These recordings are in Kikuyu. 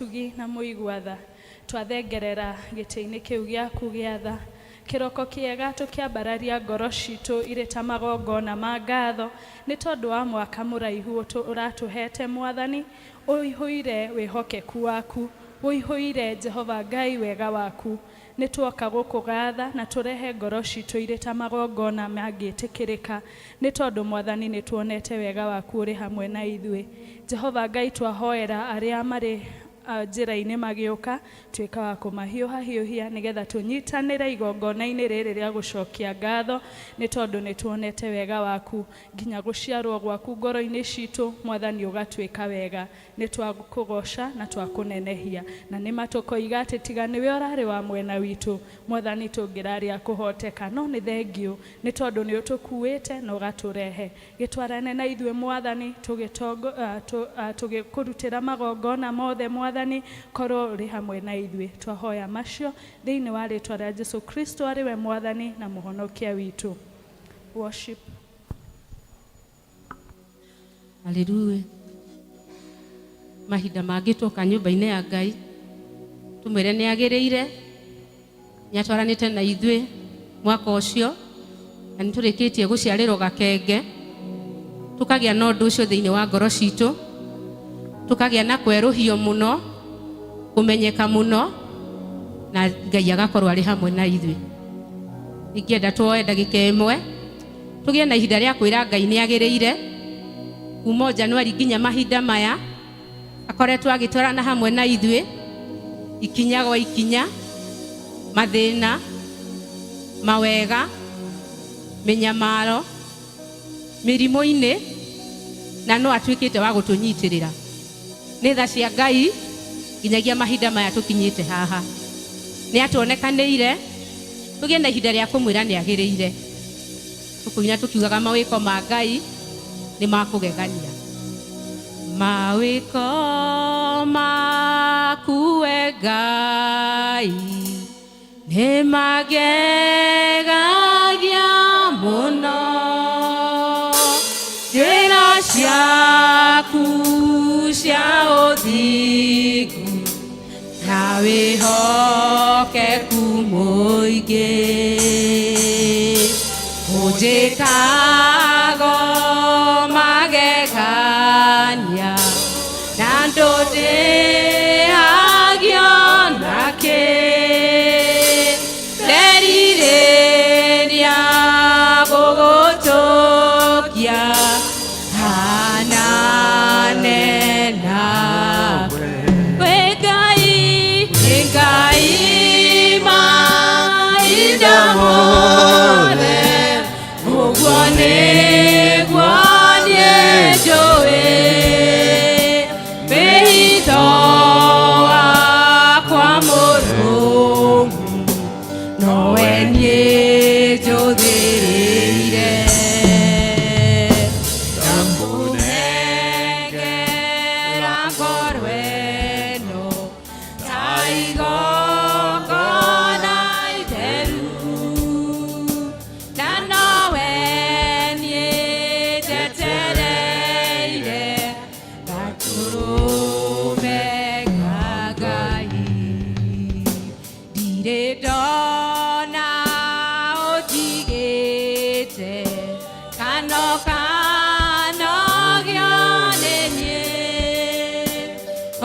Mũtugi na mũigua tha, twathengerera gĩtĩ-inĩ kĩu gĩaku gĩa tha. Kĩroko kĩega tũkĩambararia ngoro citũ irĩ ta magongona ma ngatho nĩ tondũ wa mwaka mũraihu ũratũhete Mwathani, ũihũire wĩhokeku waku, ũihũire Jehova Ngai wega waku. Nĩ tuoka gũkũgatha na tũrehe ngoro citũ irĩ ta magongona mangĩtĩkĩrĩka, nĩ tondũ Mwathani nĩ tuonete wega waku ũrĩ hamwe na ithuĩ. Jehova Ngai twahoera arĩa marĩ njĩra-inĩ magĩũka, tuĩka wa kũmahiũhahiũhia nĩgetha tũnyitanĩre igongona-inĩ rĩrĩ rĩa gũcokia ngatho, nĩ tondũ nĩ tuonete wega waku nginya gũciarwo gwaku ngoro-inĩ citũ, Mwathani ũgatuĩka wega. Nĩ twakũgoca na twakũnenehia. Na nĩ ma tũkoiga atĩ tiga nĩwe ũrarĩ wa mwena witũ, Mwathani tũngĩrarĩ a kũhoteka. No nĩ thengiũ nĩ tondũ nĩ ũtũkuĩte na ũgatũrehe. Gĩtwarane na ithuĩ Mwathani, tũgĩkũrutĩra magongona mothe Mwathani, korwo ũrĩ hamwe na ithuĩ. Twahoya macio thĩinĩ wa rĩtwa rĩa Jesu Kristo arĩ we Mwathani na Mũhonokia witũ. Worship. Haleluya. Mahinda mangĩ tuoka nyũmba-inĩ ya Ngai tũmwĩre nĩ agĩrĩire, nĩ atwaranĩte na ithuĩ mwaka ũcio, na nĩ tũrĩkĩtie gũciarĩrwo gakenge, tũkagĩa na ũndũ ũcio thĩinĩ wa ngoro citũ, tũkagĩa na kwerũhio mũno, kũmenyeka mũno, na Ngai agakorwo arĩ hamwe na ithuĩ. Ingĩenda tuoe ndagĩka ĩmwe tũgĩe na ihinda rĩa kwĩra Ngai nĩ agĩrĩire kuma o Januari nginya mahinda maya akoretwo agĩtwarana hamwe na ithuĩ ikinya gwa ikinya, mathĩna, mawega, mĩnyamaro, mĩrimũ-inĩ, na no atuĩkĩte wa gũtũnyitĩrĩra. Nĩ tha cia Ngai nginyagia mahinda maya tũkinyĩte haha. Nĩ atuonekanĩire tũgĩe na ihinda rĩa kũmwĩra nĩ agĩrĩire. Tũkũina tũkiugaga mawĩko ma Ngai nĩ ma kũgegania. Mawĩko maku we Ngai nĩ magegagia mũno, njĩra ciaku cia ũthingu na wĩhokeku mũingĩ ũnjĩkago magegania na ndũndĩhagio nakĩ nderirĩria gũgũtũkia hanane nawe wĩ Ngai nĩ Ngai mahinda mothe ũguo nĩguo niĩ njũĩ wĩhitho wakwa mũrũmu nowe niĩ njũthĩrĩire ndakũnengera ngoro ĩno ta igongona itheru na nowe niĩ njetereire gatũrũme ka Ngai ndirĩ ndona ũndigĩte kano kanogio nĩ niĩ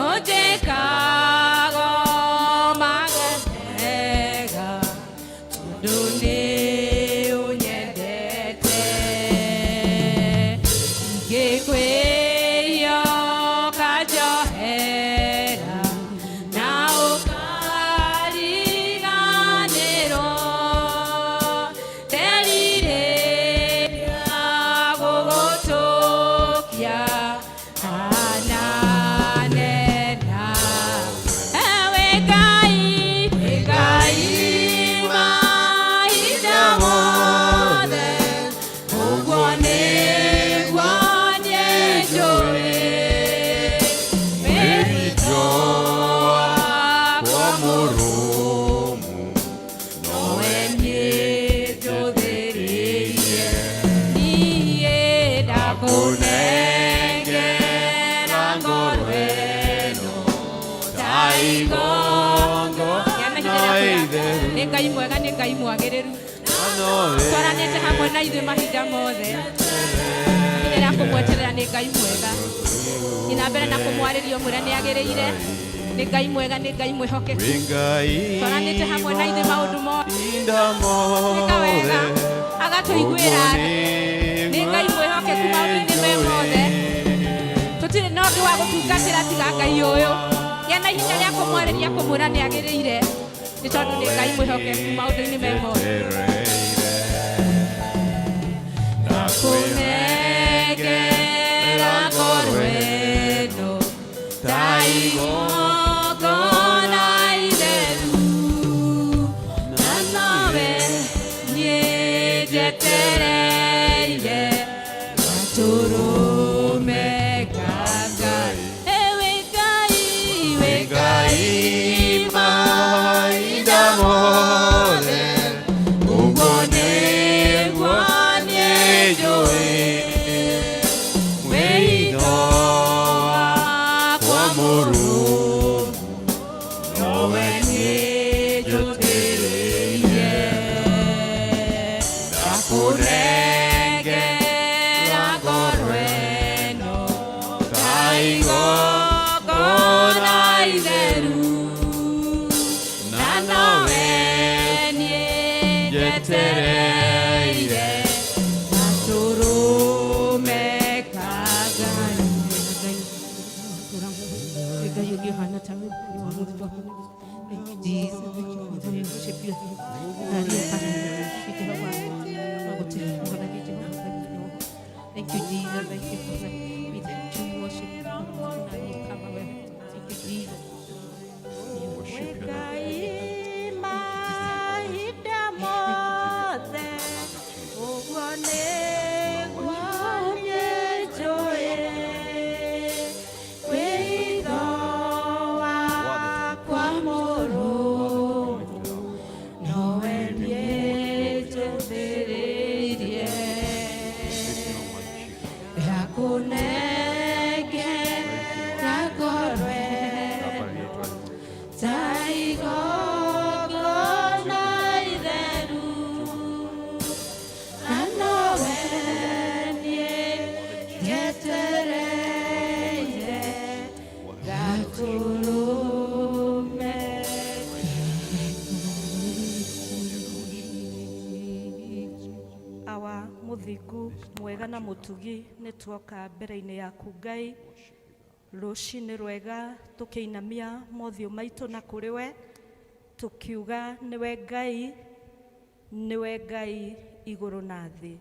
ũnjĩkago magega tondũ nĩ ũnyendete ingĩkwĩhia ũkanjohera na ũkariganĩrwo Gĩa na ihinda rĩa kwĩra, nĩ Ngai mwega, nĩ Ngai mwagĩrĩru, twaranĩte hamwe na ithuĩ mahinda mothe. Ihinda rĩa kũmweterera, nĩ Ngai mwega. Thiĩ na mbere na kũmwarĩria, ũmwĩre nĩ agĩrĩire, nĩ Ngai mwega, nĩ Ngai mwĩhokeku, twaranĩte hamwe na ithuĩ maũndũ mothe. Ĩka wega, agatũiguĩra tha. Nĩ Ngai mwĩhokeku maũndũ-inĩ me mothe. Tũtirĩ na ũngĩ wa gũtungatĩra tiga Ngai ũyũ. Gĩa na ihinda rĩa kũmwarĩria, kũmwĩra nĩ agĩrĩire, nĩ tondũ nĩ Ngai mwĩhokeku maũndũ-inĩ me mothe. Ndakũnengera ngoro ĩno ta igongona itheru, na nowe niĩ njetereire gatũrũme ka Ngai. Ewe Ngai, wĩ Ngai mahinda mothe, ũguo nĩguo niĩ njũĩ. Wĩitho wakwa mũrũmu nowe niĩ njũthĩrĩirie. Ndakũnengera ngoro ĩno ta igongona itheru, na nowe niĩ njetereire gatũrũme ka Ngai. Ngai ũngĩ ũhana tawe. Thank you, Jesus. Thank you, Father. We worship you. Thank you, Jesus. Thank you, Father. We thank you. We worship you. Thank you, Jesus. Worship you, Lord. Ngai mahinda mothe, ũguo nĩguo niĩ njũĩ. Wĩitho wakwa mũrũmu nowe niĩ njũthĩrĩirie. Ndakũnengera ngoro ĩno ta igongona itheru, na nowe niĩ njetereire gatũrũme. Awa mũthingu mwega na mũtugi, nĩ tuoka mbere-inĩ yaku Ngai rũcinĩ rwega, tũkĩinamia mothiũ maitũ na kũrĩ we, tũkiuga nĩwe Ngai, nĩwe Ngai igũrũ na thĩ,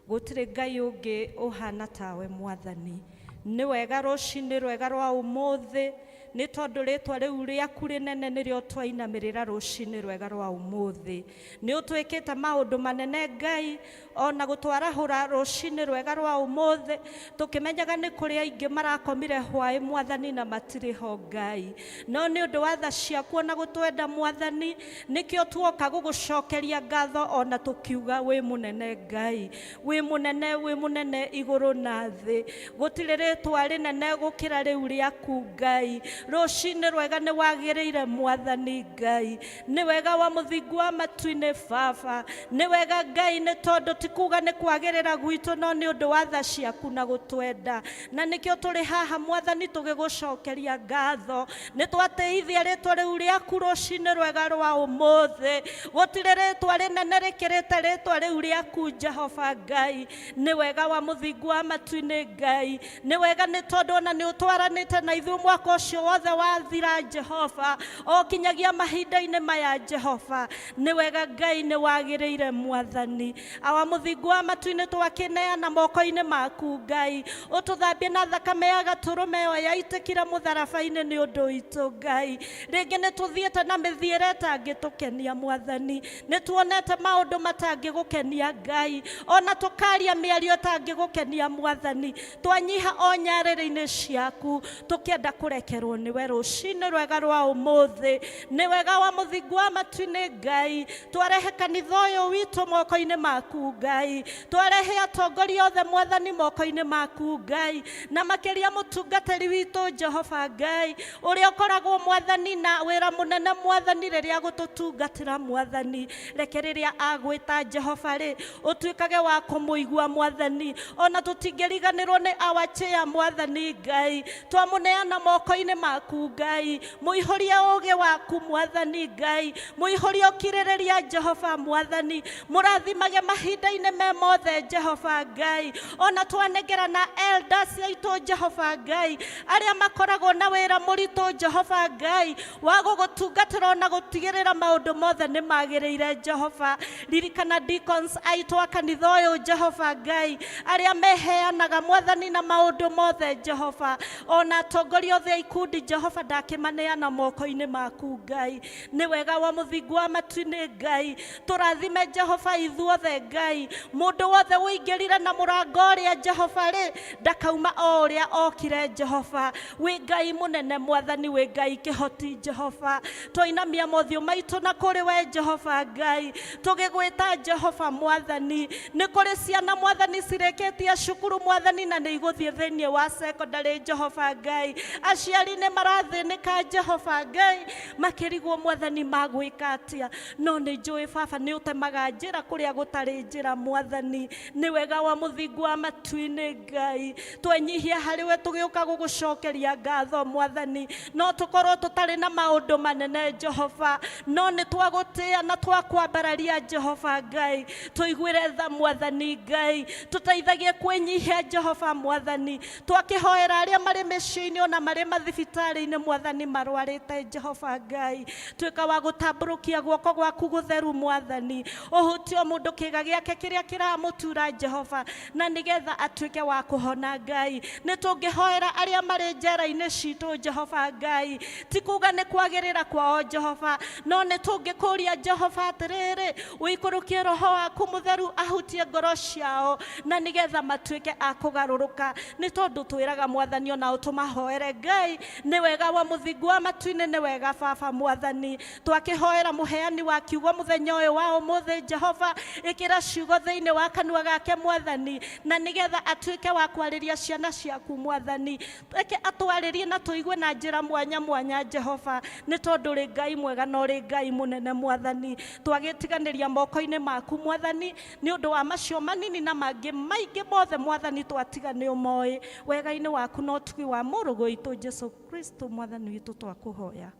gũtirĩ Ngai ũngĩ ũhana tawe. Mwathani, nĩ wega rũcinĩ rwega rwa ũmũthĩ, nĩ tondũ rĩtwa rĩu rĩaku rĩnene nĩrĩo twainamĩrĩra rũcinĩ rwega rwa ũmũthĩ. Nĩ ũtwĩkĩte maũndũ manene Ngai, ona gũtwarahũra rũcinĩ rwega rwa ũmũthĩ, tũkĩmenyaga nĩ kũrĩ aingĩ marakomire hwaĩ, Mwathani, na matirĩ ho Ngai, no nĩ ũndũ wa tha ciaku ona gũtwenda, Mwathani, nĩkĩo tuoka gũgũcokeria ngatho, ona tũkiuga wĩ mũnene Ngai, wĩ mũnene, wĩ mũnene igũrũ na thĩ, gũtirĩ rĩtwa rĩnene gũkĩra rĩu rĩaku Ngai. Rũcinĩ rwega nĩ wagĩrĩire, Mwathani Ngai, nĩ wega wa mũthingu wa matu-inĩ. Baba, nĩ wega Ngai, nĩ tondũ ti kuga nĩ kwagĩrĩra gwitũ, no nĩ ũndũ wa tha ciaku na gũtwenda, na nĩkĩo tũrĩ haha, Mwathani, tũgĩgũcokeria ngatho. Nĩ twatĩithia rĩtwa rĩu rĩaku rũcinĩ rwega rwa ũmũthĩ. Gũtirĩ rĩtwa rĩnene rĩkĩrĩte rĩtwa rĩu rĩaku, Jehova Ngai. Nĩ wega wa mũthingu wa matu-inĩ Ngai, nĩ wega, nĩ tondũ ona nĩ ũtwaranĩte na ithuĩ mwaka ũcio wothe wathira, Jehova, o kinyagia mahinda-inĩ maya. Jehova, nĩ wega Ngai, nĩ wagĩrĩire. Mwathani, awa mũthingu wa matu-inĩ, twakĩneana moko-inĩ maku Ngai, ũtũthambie na thakame ya gatũrũme ĩyo yaitĩkire mũtharaba-inĩ nĩ ũndũ witũ. Ngai, rĩngĩ nĩ tũthiĩte na mĩthiĩre ĩtangĩtũkenia. Mwathani, nĩ tuonete maũndũ matangĩgũkenia Ngai, ona tũkaria mĩario ĩtangĩgũkenia. Mwathani, twanyiha o nyarĩrĩ-inĩ ciaku, tũkĩenda kũrekerwo. Nĩwe rũcinĩ rwega rwa ũmũthĩ. Nĩ wega wa mũthingu wa matu-inĩ Ngai, twarehe kanitha ũyũ witũ moko-inĩ maku Ngai, twarehe atongoria othe Mwathani moko-inĩ maku Ngai, na makĩria mũtungatĩri witũ Jehova Ngai, ũrĩa ũkoragwo Mwathani na wĩra mũnene Mwathani rĩrĩa gũtũtungatĩra Mwathani. Reke rĩrĩa agwĩta Jehova rĩ, ũtuĩkage wa kũmũigua Mwathani. Ona tũtingĩriganĩrwo nĩ our chair Mwathani Ngai, twamũneana moko-inĩ maku Ngai, mũihũrie ũũgĩ waku Mwathani Ngai, mũihũrie ũkirĩrĩria Jehova Mwathani, mũrathimage mahinda-inĩ me mothe Jehova Ngai. Ona twanengerana elders aitũ Jehova Ngai, arĩa makoragwo na wĩra mũritũ Jehova Ngai wa gũgũtungatĩra ona gũtigĩrĩra maũndũ mothe nĩ magĩrĩire Jehova. Ririkana deacons aitũ a kanitha ũyũ Jehova Ngai, arĩa meheanaga Mwathani na maũndũ mothe Jehova, ona atongoria othe a ikundi Jehova, ndakĩmaneana moko-inĩ maku Ngai. Nĩ wega wa mũthingu wa matu-inĩ Ngai, tũrathime Jehova ithuothe Ngai. Mũndũ wothe ũingĩrire na mũrango ũrĩa Jehova rĩ, ndakauma o ũrĩa okire Jehova. Wĩ Ngai mũnene Mwathani, wĩ Ngai kĩhoti Jehova. Twainamia mothiũ maitũ na kũrĩ we Jehova Ngai, tũgĩgwĩta Jehova Mwathani. Nĩ kũrĩ ciana Mwathani cirĩkĩtie cukuru Mwathani, na nĩ igũthiĩ thĩinĩ wa secondary Jehova Ngai. Aciari nĩ marathĩnĩka Jehova Ngai, makĩrigwo Mwathani magwĩka atĩa, no nĩ njũĩ Baba nĩ ũtemaga njĩra kũrĩa gũtarĩ njĩra Mwathani. Nĩ wega wa mũthingu wa matu-inĩ Ngai, twenyihia harĩ we tũgĩũka gũgũcokeria ngatho Mwathani. No tũkorwo tũtarĩ na maũndũ manene Jehova, no nĩ twagũtĩa na twakwambararia Jehova Ngai. Tũiguĩre tha Mwathani Ngai, tũteithagie kwĩnyihia Jehova Mwathani. Twakĩhoera arĩa marĩ mĩciĩ-inĩ ona marĩ mathibitarĩ-inĩ Mwathani marwarĩte Jehova Ngai, tuĩka wa gũtambũrũkia guoko gwaku gũtheru Mwathani, ũhutie o mũndũ kĩga gĩake kĩrĩa kĩramũtura Jehova, na nĩgetha atuĩke wa kũhona Ngai. Nĩ tũngĩhoera arĩa marĩ njera-inĩ citũ Jehova Ngai, ti kuga nĩ kwagĩrĩra kwao Jehova, no nĩ tũngĩkũria Jehova atĩrĩrĩ, ũikũrũkie roho waku mũtheru ahutie ngoro ciao, na nĩgetha matuĩke a kũgarũrũka. Nĩ tondũ twĩraga Mwathani ona ũtũmahoere Ngai. Nĩ wega wa mũthingu wa matu-inĩ, nĩ wega Baba Mwathani. Twakĩhoera mũheani wa kiugo mũthenya ũyũ wa ũmũthĩ Jehova, ĩkĩra ciugo thĩinĩ wa kanua gake Mwathani, na nĩgetha atuĩke wa kwarĩria ciana ciaku Mwathani. Reke atwarĩrie na tũigue na njĩra mwanya mwanya Jehova, nĩ tondũ ũrĩ Ngai mwega na ũrĩ Ngai mũnene Mwathani. Twagĩtiganĩria moko-inĩ maku Mwathani, nĩ ũndũ wa macio manini na mangĩ maingĩ mothe Mwathani twatiga nĩ ũmoĩ. Wega-inĩ waku na ũtugi wa mũrũguo witũ Jesu Kristo Mwathani witũ twakũhoya.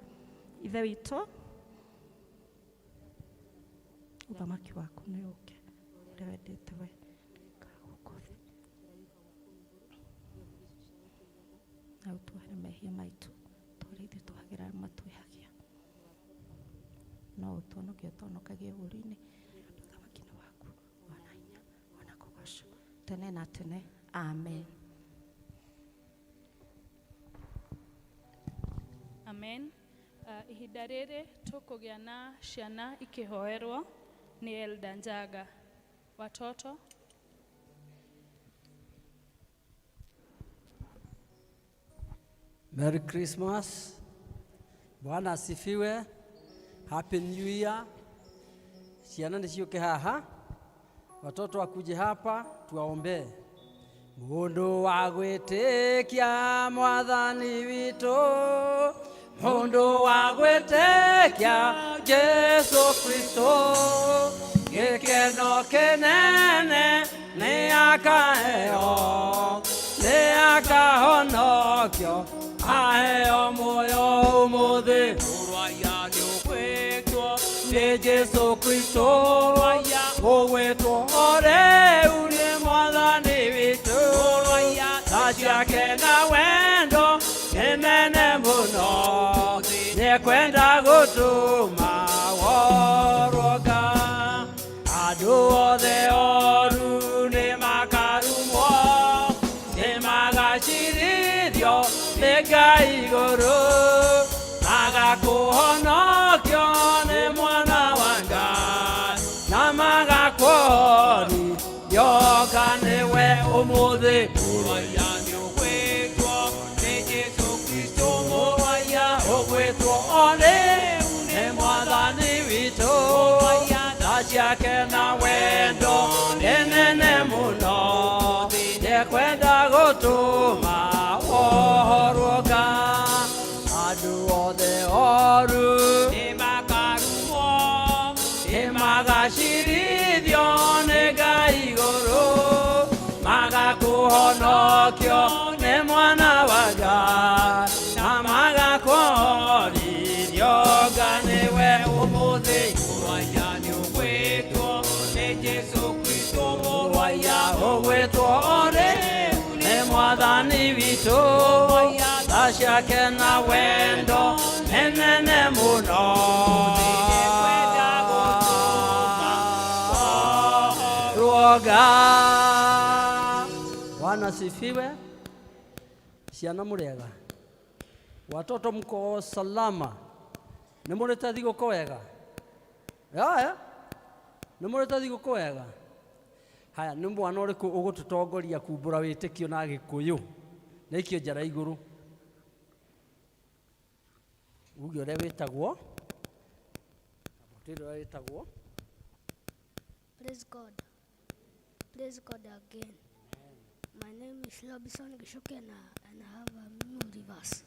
Ithe witũ, ũthamaki waku nĩ ũke, ũrĩa wendete we gũkũ thĩ. Na ũtuohere mehia maitũ ta ũrĩa ithuĩ tuohagĩra arĩa matwĩhagia, no ũtũhonokie ũtũhonokagie ũũru-inĩ, tondũ ũthamaki nĩ waku, ona hinya, ona kũgoocwo tene na tene. Amen. Amen. Ihinda rĩrĩ tũkũgĩa na ciana ikĩhoerwo nĩ Elder Njaga. Watoto. Merry Christmas. Bwana asifiwe. Happy New Year. Ciana nĩ ciũke haha, watoto wakuje hapa tuwaombee. Mundu wa gwĩtĩkia Mwathani witũ, mundu wa gwĩtĩkia Jesu Kristo, gĩkeno kĩnene nĩ akaheo, nĩ akahonokio aheo muoyo ũmũthĩ. Nĩ Jesu Kristo, ũgwĩtwo o rĩu nĩ Mwathani witũ. Tha ciake na wendo nĩ nene mũno, nĩekwenda gũtũma worwoka. Andũ othe oru nĩ makarumwo, nĩ magacirithio nĩ Ngai igũrũ, magakũhonokio nĩ Mwana wa Ngai, na magakuonio nĩwe ũmũthĩ. witũ, tha ciake na wendo nĩ nene mũno. Ruoga. Bwana sifiwe. Ciana mũrĩega, watoto mko salama, nĩ mũrĩte thigũkũ wega? Haya, nĩ mũrĩte thigũkũ wega? Haya, nĩ mwana ũrĩkũ ũgũtũtongoria kumbũra wĩtĩkio na Gĩkũyũ? Nĩ ikio njara igũrũ. Uge ũrĩa wĩtagwo, ũtĩre ũrĩa wĩtagwo. Praise God. Praise God again. My name is Robinson Gishuke and I have a memory verse.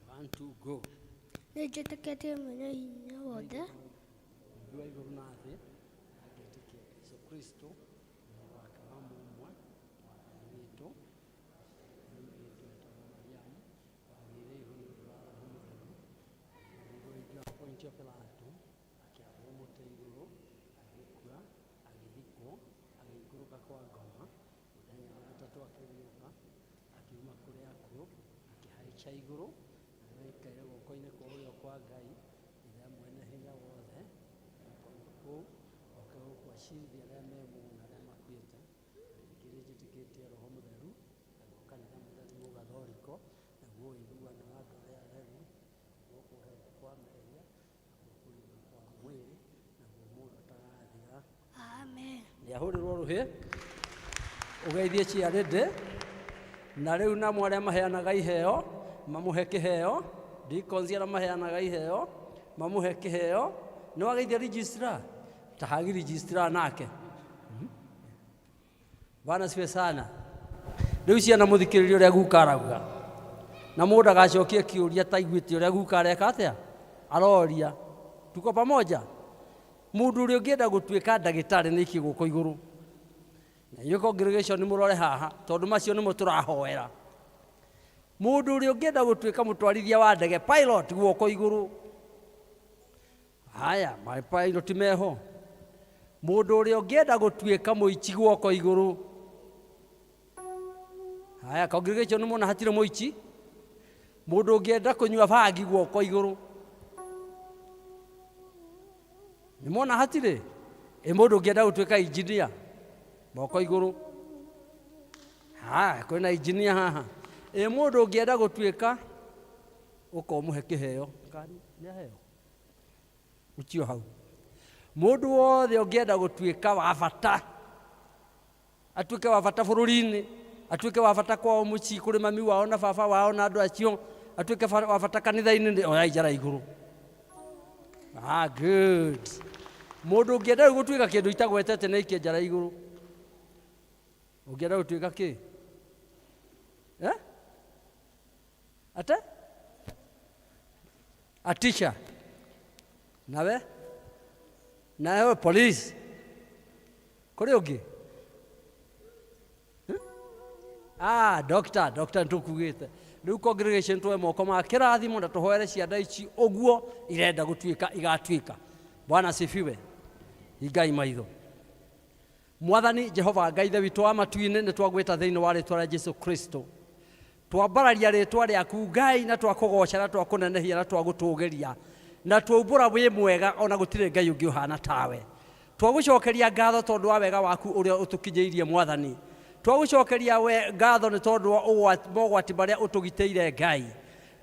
One, two, go. Nĩnjĩtĩkĩtie mwene hinya wothe Mũmbi wa igũrũ na thĩ, na ngetĩkia Jesũ Kristo, mũrũ wake wa mũmwe, Mwathani witũ, ũrĩa wetagwo Mariamu, wagĩire ihu nĩ ũndũ wa Roho Mũtheru, akĩhũrwo wa Pontio Pilato, akĩambwo mũtĩ igũrũ, agĩkua, agĩthikwo, agĩikũrũka kwa ngoma, mũthenya wa gatatũ akĩriũka, akiuma kũrĩ akuũ, akĩhaica igũrũ, na rĩu aikaire guoko-inĩ kwa ũrĩo kwa Ngai, Ithe mwene hinya wothe, akoima kũu oke gũkũ acirithie arĩa me muoyo na arĩa makuĩte. Na ningĩ nĩnjĩtĩkĩtie Roho Mũtheru, naguo kanitha mũtheru Mũgathoriko, naguo ũiguano wa andũ arĩa atheru, naguo kuoherwo kwa mehia, naguo kũriũka kwa mwĩrĩ, naguo muoyo ũtagathira. Amen. Nĩ ahũrĩrwo rũhĩ ũgeithie ciarĩndĩ na rĩu namo arĩa maheanaga iheo mamũhe kĩheo, deacons arĩa maheanaga iheo mamũhe kĩheo. Nĩ wageithia registrar, ta hagi registrar nake. Bwana siwe sana. Rĩu ciana mũthikĩrĩrie ũrĩa guka arauga, na mũndũ agacokie kĩũria taiguĩte ũrĩa guka areka atĩa aroria. Tuko pamoja? Mũndũ ũrĩa ũngĩenda gũtuĩka ndagĩtarĩ nĩ ikie guoko igũrũ. Na inyuĩ congregation mũrore haha tondũ macio nĩmo tũrahoera. Mũndũ ũrĩa ũngĩenda gũtuĩka mũtwarithia wa ndege, pilot, guoko igũrũ. Haya, ma pilot meho. Mũndũ ũrĩa ũngĩenda gũtuĩka mũici guoko igũrũ. Haya, congregation nĩmwona hatirĩ mũici. Mũndũ ũngĩenda kũnyua bangi guoko igũrũ. Nĩmwona hatirĩ? Ĩ mũndũ ũngĩenda gũtuĩka engineer moko igũrũ. Haya, kwĩna engineer haha. Ĩ mũndũ ũngĩenda gũtuĩka, ũka ũmũhe kĩheo. Nĩ aheo? Ũcio hau. Mũndũ wothe ũngĩenda gũtuĩka wa bata, atuĩke wa bata bũrũri-inĩ, atuĩke wa bata kwao mũciĩ kũrĩ mami wao na baba wao na andũ acio, atuĩke wa bata kanitha-inĩ, nĩ oyai njara igũrũ. Ah, good. Mũndũ ũngĩenda rĩu gũtuĩka kĩndũ itagwetete nĩ aikie njara igũrũ. Ũngĩenda gũtuĩka kĩ? Eh? Ate? A teacher. Nawe? Nawe police. Kũrĩ ũngĩ? Ah, doctor, doctor nĩtũkugĩte. Rĩu congregation tuoe moko ma kĩrathimo na tũhoere ciana ici ũguo irenda gũtuĩka igatuĩka. Bwana asifiwe. Hingai maitho. Mwathani Jehova Ngai Ithe witũ wa matu-inĩ, nĩ twagwĩta thĩinĩ wa rĩtwa rĩa Jesu Kristo. Twambararia rĩtwa rĩaku Ngai na twakũgoca na twakũnenehia na twagũtũgĩria na twaumbũra wĩ mwega ona gũtirĩ Ngai ũngĩ ũhana tawe. Twagũcokeria ngatho tondũ wa wega waku ũrĩa ũtũkinyĩirie Mwathani. Twagũcokeria we ngatho nĩ tondũ wa mogwati marĩa ũtũgitĩire Ngai.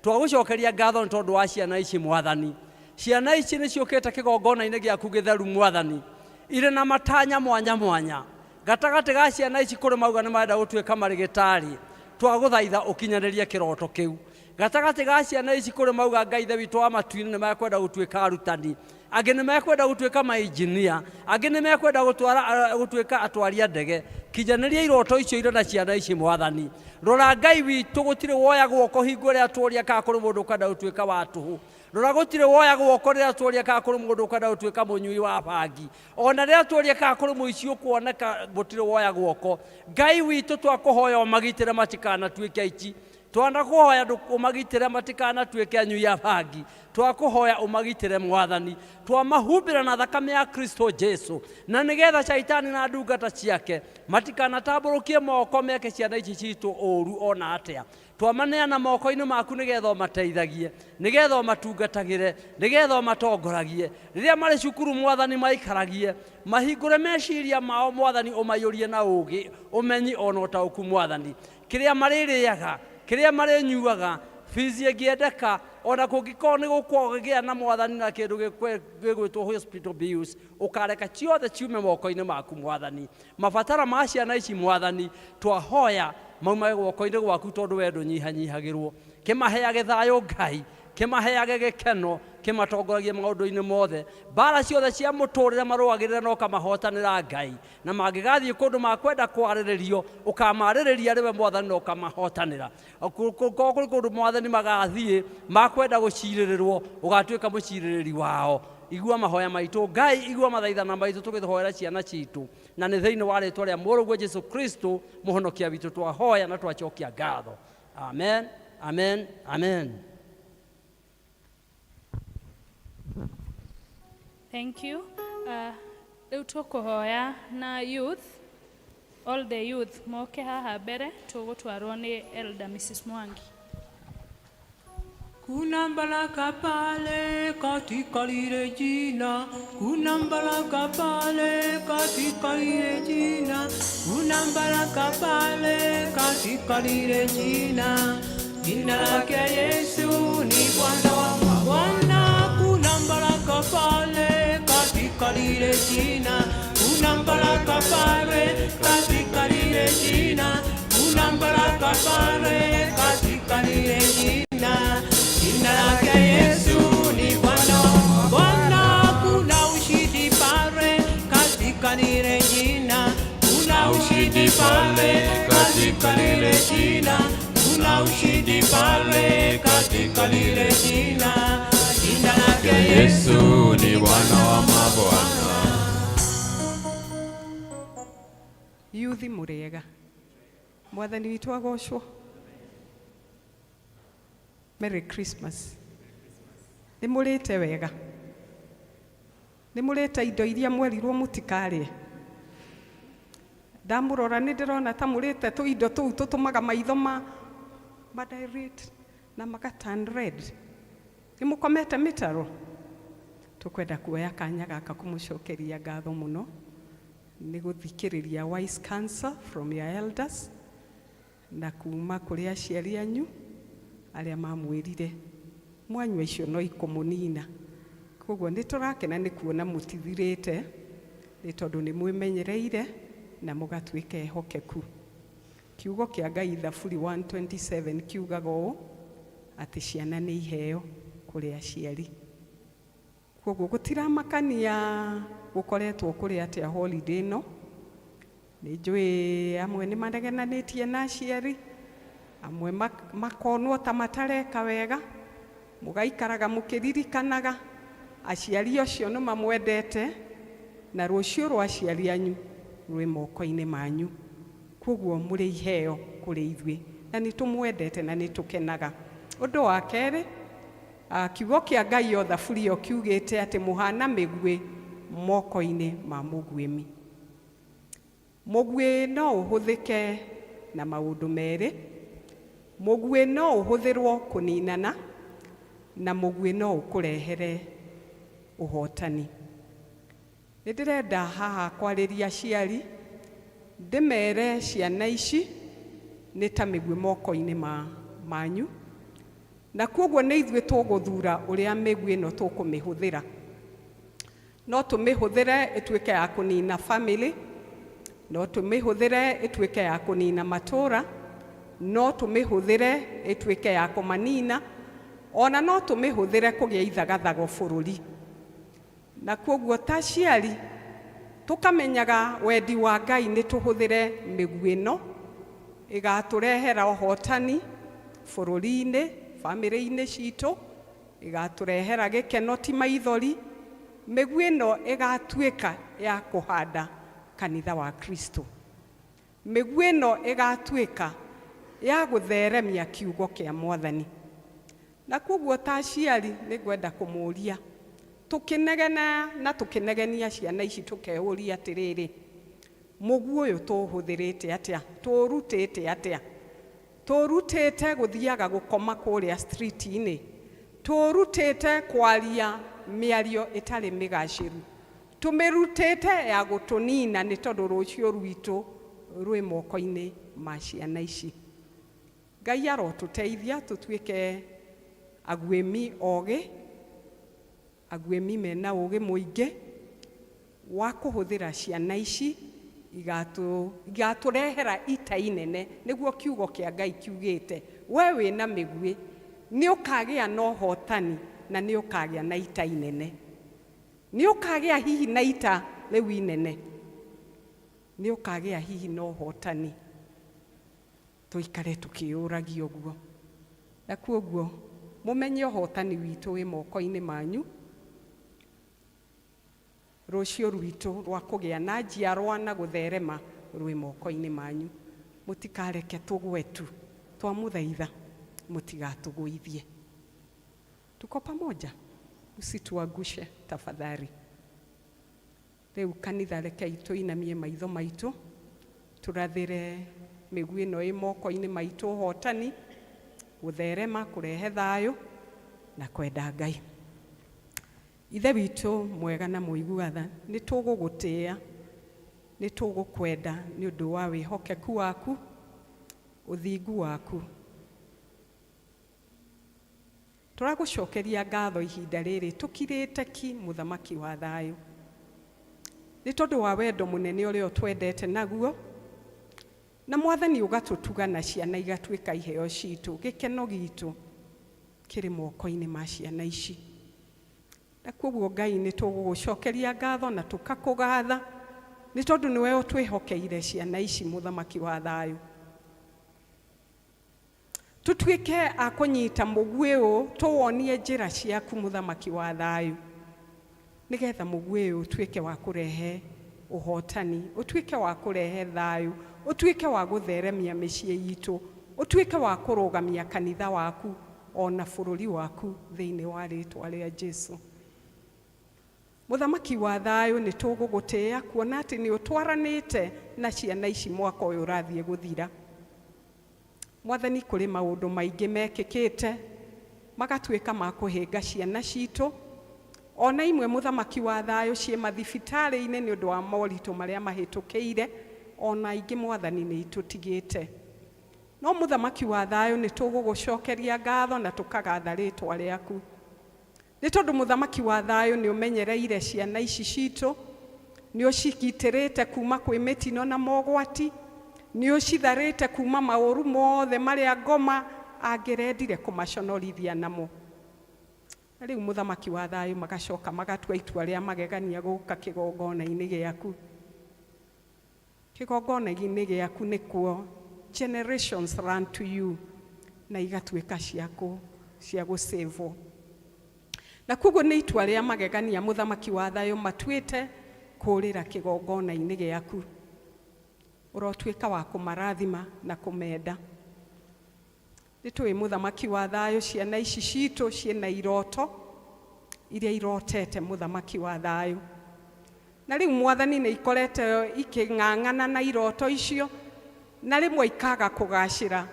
Twagũcokeria ngatho nĩ tondũ wa ciana ici Mwathani. Ciana ici nĩ ciũkĩte kĩgongona-inĩ gĩaku gĩtheru Mwathani, irĩ na matanya mwanya mwanya. Gatagatĩ ga ciana ici kũrĩ mauga nĩ marenda gũtuĩka marĩgĩtarĩ, twagũthaitha ũkinyanĩrie kĩroto kĩu. Gatagatĩ ga ciana ici kũrĩ mauga Ngai Ithe witũ wa matu-inĩ nĩ mekwenda gũtuĩka arutani, angĩ nĩ mekwenda gũtuĩka mainjinia, angĩ nĩ mekwenda gũtuĩka atwari a ndege. Kinyanĩria iroto icio irĩ na ciana ici Mwathani. Rora Ngai witũ, gũtirĩ woya guoko hingo ĩrĩa tuoria kana kũrĩ mũndũ ũkwenda gũtuĩka wa tũhũ. Rora gũtirĩ woya guoko rĩrĩa tuoria kana kũrĩ mũndũ ũkwenda gũtuĩka mũnyui wa bangi. Ona rĩrĩa tuoria kana kũrĩ mũici ũkuoneka, gũtirĩ woya guoko. Ngai witũ twakũhoya ũmagitĩre matikanatuĩke aici. Twanakuhoya ũmagitĩre matikanatuĩke anyui a bangi. Twakuhoya ũmagitĩre Mwathani, twamahumbĩra na thakame ya Kristo Jesu, na nĩgetha shaitani na ndungata ciake matikanatambũrũkie moko meke ciana ici citũ ũru ona atĩa. Twamaneana moko-inĩ maku nĩgetha ũmateithagie, nĩgetha ũmatungatagĩre, nĩgetha ũmatongoragie rĩrĩa marĩ cukuru. Mwathani, maikaragie mahingũre meciria mao. Mwathani, ũmaiyũrie na ũũgĩ, ũmenyi ona ũtaũku. Mwathani, kĩrĩa marĩrĩaga, kĩrĩa marĩnyuaga, bici ĩngĩendeka, ona kũngĩkorwo nĩ gũkũgĩa na Mwathani na kĩndũ gĩgwĩtwo hospital bills, ũkareka ciothe ciume moko-inĩ maku. Mwathani, mabatara ma ciana ici, Mwathani, twahoya maumage guoko-inĩ gwaku, tondũ we ndũnyihanyihagĩrwo. Kĩmaheage thayũ Ngai, kĩmaheage gĩkeno, kĩmatongoragie maũndũ-inĩ mothe. Mbara ciothe cia mũtũrĩre marũagĩrĩra na ũkamahotanĩra Ngai, na mangĩgathiĩ kũndũ makwenda kwarĩrĩrio, ũkamarĩrĩria rĩwe Mwathani na ũkamahotanĩra. Korwo kũrĩ kũndũ Mwathani magathiĩ makwenda gũcirĩrĩrwo, ũgatuĩka mũcirĩrĩri wao. Igua mahoya maitũ Ngai, igua mathaithana maitũ tũgĩhoera ciana citũ, na nĩ thĩinĩ wa rĩtwa rĩa mũrũguo Jesu Kristo mũhonokia witũ twahoya na twacokia ngatho. Amen, amen, amen. Thank you. Rĩu tũkũhoya na youth, all the youth moke haha mbere, tũgũtwarwo nĩ Elder Mrs. Mwangi. Kuna baraka pale katika lile jina, kuna baraka pale katika lile jina, kuna baraka pale katika lile jina. Jina lake Yesu ni Bwana wa mabwana. Kuna baraka pale katika lile jina, kuna baraka pale katika lile jina, kuna baraka pale katika lile jina. Jina lake Yesu ni Bwana wa mabwana. Kuna ushindi pale katika lile jina, kuna ushindi pale katika lile jina, kuna ushindi pale katika lile jina. Jina lake Yesu ni Bwana wa mabwana. Yuthi, mũrĩega? Mwathani witũ agocwo. Merry Christmas. Nĩ mũrĩte wega? Nĩ mũrĩte indo iria mwerirwo mũtikarĩe? Ndamũrora nĩ ndĩrona ta mũrĩte tũindo tũu tũtũmaga maitho ma dilate na maka turn red. Nĩ mũkomete mĩtaro? Tũkwenda kuoya kanya gaka kũmũcokeria ngatho mũno nĩ gũthikĩrĩria wise counsel from your elders na kuma kũrĩ aciari anyu arĩa mamwĩrire mwanyua icio no ikũmũnina. Koguo nĩ tũrakena nĩ kuona mũtithirĩte, nĩ tondũ nĩ mwĩmenyereire na mũgatuĩka ehokeku. Kiugo kĩa Ngai, Thaburi 127, kiugaga ũũ atĩ ciana nĩ iheo kũrĩ aciari. Koguo gũtiramakania gũkoretwo kũrĩ atĩa holiday ĩno. Nĩ njũĩ amwe nĩ manegenanĩtie na aciari, amwe makonwo ta matareka wega. Mũgaikaraga mũkĩririkanaga aciari acio nĩ mamwendete, na rũciũ rwa aciari anyu rwĩ moko-inĩ manyu. Koguo mũrĩ iheo kũrĩ ithuĩ na nĩ tũmwendete na nĩ tũkenaga. Ũndũ wa kerĩ, kiugo kĩa Ngai o thaburi ĩyo kiugĩte atĩ mũhana mĩguĩ moko-inĩ ma mũguĩmi. Mũguĩ no ũhũthĩke na maũndũ merĩ. Mũguĩ no ũhũthĩrwo kũninana, na mũguĩ no ũkũrehere ũhotani. Nĩ ndĩrenda haha kwarĩria aciari, ndĩmere ciana ici nĩ ta mĩguĩ moko-inĩ ma manyu, na koguo nĩ ithuĩ tũgũthura ũrĩa mĩguĩ ĩno tũkũmĩhũthĩra. No tũmĩhũthĩre ĩtuĩke ya kũnina family, no tũmĩhũthĩre ĩtuĩke ya kũnina matũra, no tũmĩhũthĩre ĩtuĩke ya kũmanina, ona no tũmĩhũthĩre kũgĩa ithagathago bũrũri. Na koguo ta aciari tũkamenyaga wendi wa Ngai nĩ tũhũthĩre mĩguĩ ĩno ĩgatũrehera ũhotani bũrũri-inĩ, bamĩrĩ-inĩ citũ, ĩgatũrehera gĩkeno ti maithori. Mĩguĩ ĩno ĩgatuĩka ya kũhanda kanitha wa Kristo. Mĩguĩ ĩno ĩgatuĩka ya gũtheremia kiugo kĩa Mwathani. Na koguo ta aciari nĩ ngwenda kũmũria tũkĩnegena na tũkĩnegenia ciana ici tũkeyũria atĩrĩrĩ, mũguĩ ũyũ tũũhũthĩrĩte atĩa, tũũrutĩte atĩa, tũũrutĩte gũthiaga gũkoma kũrĩa street-inĩ, tũũrutĩte kwaria mĩario ĩtarĩ mĩgacĩru, tũmĩrutĩte ya gũtũnina nĩ tondũ rũciũ rwitũ rwĩ moko-inĩ ma ciana ici. Ngai arotũteithia tũtuĩke aguĩmi ogĩ, aguĩmi mena ũgĩ mũingĩ wa kũhũthĩra ciana ici igatũrehera ita inene, nĩguo kiugo kĩa Ngai kiugĩte, we wĩna mĩguĩ nĩ ũkagĩa na ũhotani na nĩ ũkagĩa na ita inene, nĩ ũkagĩa hihi na ita rĩu inene, nĩ ũkagĩa hihi na ũhotani. Tũikare tũkĩyũragia ũguo, na koguo mũmenye ũhotani witũ wĩ moko-inĩ manyu. Rũciũ rwitũ rwa kũgĩa na njiarwa na gũtherema rwĩ moko-inĩ manyu. Mũtikareke tũgwe tu, twamũthaitha mũtigatũgũithie. Tuko pamoja, msituangushe tafadhali. Rĩu kanitha rekei tũinamie maitho maitũ tũrathĩre mĩguĩ ĩno ĩ moko-inĩ maitũ ũhotani, gũtherema, kũrehe thayũ na kwenda Ngai. Ithe witũ mwega na mũigua tha, nĩ tũgũgũtĩĩa, nĩ tũgũkwenda nĩ ũndũ wa wĩhokeku waku, ũthingu waku. Tũragũcokeria ngatho ihinda rĩrĩ tũkirĩte ki, mũthamaki wa thayũ, nĩ tondũ wa wendo mũnene ũrĩa ũtwendete naguo, na Mwathani ũgatũtuga na ciana igatuĩka iheo citũ. Gĩkeno gitũ kĩrĩ moko-inĩ ma ciana ici, na koguo Ngai nĩ tũgũgũcokeria ngatho na tũkakũgatha nĩ tondũ nĩwe ũtwĩhokeire ciana ici, mũthamaki wa thayũ. Tũtuĩke a kũnyita mũguĩ ũyũ, tũwonie njĩra ciaku, mũthamaki wa thayũ, nĩgetha mũguĩ ũyũ ũtuĩke wa kũrehe ũhotani, ũtuĩke wa kũrehe thayũ, ũtuĩke wa gũtheremia mĩciĩ itũ, ũtuĩke wa kũrũgamia kanitha waku ona bũrũri waku thĩinĩ wa rĩtwa rĩa Jesu. Mũthamaki wa thayũ, nĩ tũgũgũtĩĩa kuona atĩ nĩ ũtwaranĩte na ciana ici mwaka ũyũ ũrathiĩ gũthira. Mwathani, kũrĩ maũndũ maingĩ mekĩkĩte magatuĩka ma kũhĩnga ciana citũ, ona imwe, mũthamaki wa thayũ, ciĩ mathibitarĩ-inĩ nĩ ũndũ wa moritũ marĩa mahĩtũkĩire, ona ingĩ, Mwathani, nĩ itũtigĩte. No mũthamaki wa thayũ, nĩ tũgũgũcokeria ngatho na tũkagatha rĩtwa rĩaku nĩ tondũ mũthamaki wa thayũ nĩ ũmenyereire ciana ici citũ, nĩ ũcigitĩrĩte kuma kwĩ mĩtino na mogwati, nĩ ũcitharĩte kuma maũru mothe marĩa ngoma angĩrendire kũmaconorithia namo. Na rĩu, mũthamaki wa thayũ, magacoka magatua itua rĩa magegania gũka kĩgongona-inĩ gĩaku. Kĩgongona-inĩ gĩaku nĩkuo generations run to you na igatuĩka cia gũcĩvwo, na koguo nĩ itua rĩa magegania, mũthamaki wa thayũ, matuĩte kũrĩra kĩgongona-inĩ gĩaku. Ũrotuĩka wa kũmarathima na kũmenda. Nĩ tũĩ, mũthamaki wa thayũ, ciana ici citũ ciĩna iroto iria irotete, mũthamaki wa thayũ, na rĩu, Mwathani, nĩ ikorete ikĩng'ang'ana na iroto icio na rĩmwe ikaga kũgacĩra.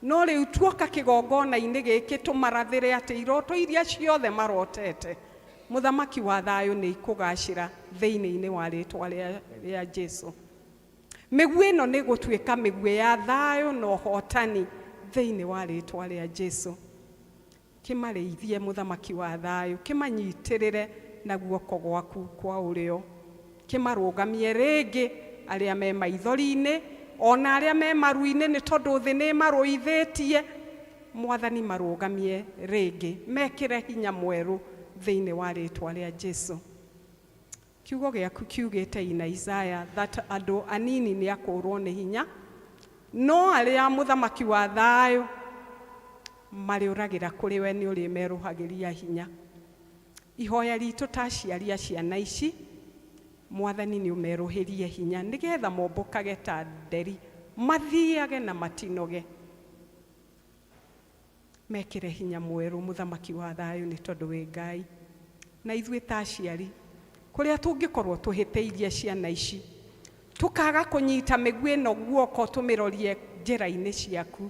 No rĩu tuoka kĩgongona-inĩ gĩkĩ tũmarathĩre atĩ iroto iria ciothe marotete, mũthamaki wa thayũ, nĩ ikũgacĩra thĩinĩ-inĩ wa rĩtwa rĩa Jesu. Mĩguĩ ĩno nĩ gũtuĩka mĩguĩ ya thayũ na ũhotani thĩinĩ wa rĩtwa rĩa Jesu. Kĩmarĩithie, mũthamaki wa thayũ, kĩmanyitĩrĩre na guoko gwaku kwa ũrĩo, kĩmarũgamie rĩngĩ arĩa me maithori-inĩ ona arĩa me maru-inĩ, nĩ tondũ thĩ nĩ marũithĩtie. Mwathani, marũgamie rĩngĩ, mekĩre hinya mwerũ thĩinĩ wa rĩtwa rĩa Jesu. Kiugo gĩaku kiugĩte ina Isaya that andũ anini nĩ akũrwo nĩ hinya, no arĩa, mũthamaki wa thayũ, marĩũragĩra kũrĩ we nĩ ũrĩmerũhagĩria hinya. Ihoya ritũ ta aciari a ciana ici, Mwathani, nĩ ũmerũhĩrie hinya nĩgetha mombũkage ta nderi. Mathiage na matinoge. Mekĩre hinya mwerũ mũthamaki wa thayũ nĩ tondũ wĩ Ngai. Na ithuĩ ta aciari kũrĩa tũngĩkorwo tũhĩtĩirie ciana ici tũkaga kũnyita mĩguĩ ĩno guoko tũmĩrorie njĩra-inĩ ciaku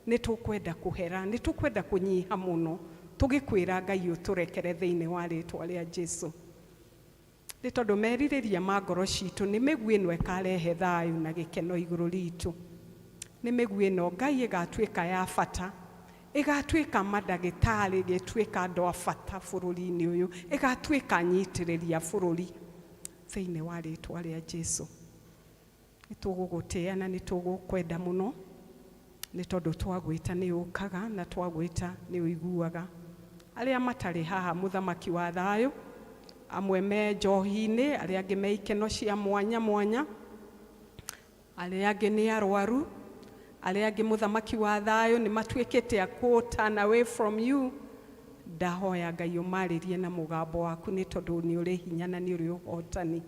nĩ tũkwenda kũhera nĩ tũkwenda kũnyiha mũno tũgĩkwĩra Ngai ũtũrekere thĩinĩ wa rĩtwa rĩa Jesu nĩ tondũ merirĩria ma ngoro citũ nĩ mĩguĩ ĩno ĩkarehe thayũ na gĩkeno igũrũ ritũ nĩ mĩguĩ ĩno Ngai ĩgatuĩka ya bata ĩgatuĩka mandagĩtarĩ ĩgĩtuĩka andũ a bata bũrũri-inĩ ũyũ ĩgatuĩka anyitĩrĩri a bũrũri thĩinĩ wa rĩtwa rĩa Jesu nĩ tũgũgũtĩĩa na nĩ tũgũkwenda mũno nĩ tondũ twagwĩta nĩ ũkaga na twagwĩta nĩ ũiguaga arĩa matarĩ haha mũthamaki wa thayũ amwe me njohi-inĩ arĩa angĩ me ikeno cia mwanya mwanya arĩa angĩ nĩ arwaru arĩa angĩ mũthamaki wa thayũ nĩ matuĩkĩte a kũ turn away from you ndahoya Ngai ũmarĩrie na mũgambo waku nĩ tondũ nĩ ũrĩ hinya na nĩ ũrĩ ũhotani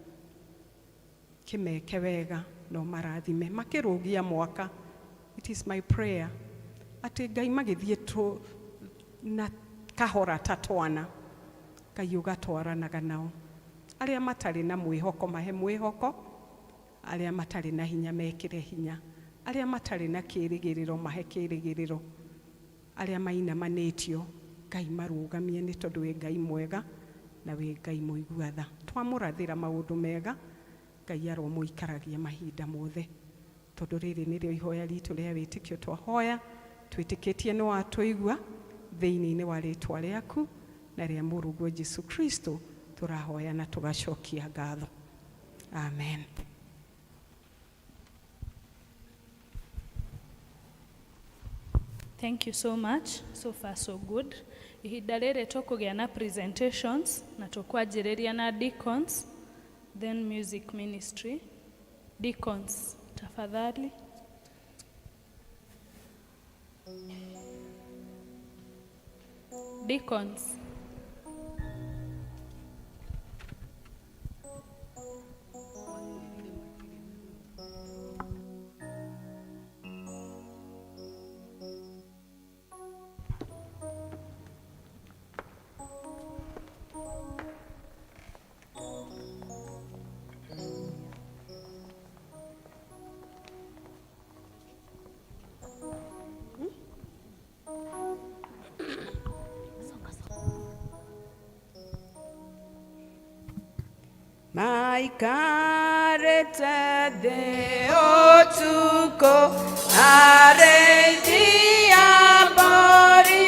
kĩmeke wega na ũmarathime makĩrũgia mwaka it is my prayer atĩ Ngai magĩthiĩ tũ na kahora ta twana Ngai ũgatwaranaga nao arĩa matarĩ na mwĩhoko mahe mwĩhoko arĩa matarĩ na hinya mekĩre hinya arĩa matarĩ na kĩrĩgĩrĩro mahe kĩrĩgĩrĩro arĩa mainamanĩtio Ngai marũgamie nĩ tondũ wĩ Ngai mwega na wĩ Ngai mũigua tha twamũrathĩra maũndũ mega Ngai aromũikaragia mahinda mothe tondũ rĩrĩ nĩrĩo ihoya ritũ rĩa wĩtĩkio twahoya twĩtĩkĩtie nĩ watũigua thĩinĩ-inĩ wa rĩtwa rĩaku na rĩa mũrũguo Jesu Kristo tũrahoya na tũgacokia ngatho amen. Thank you so much. So far so good. Ihinda rĩrĩ tũkũgĩa na presentations na tũkwanjĩrĩria na deacons then music ministry. Deacons, tafadhali. Deacons. Maikarĩte thĩ ũtukũ arĩithia mbũri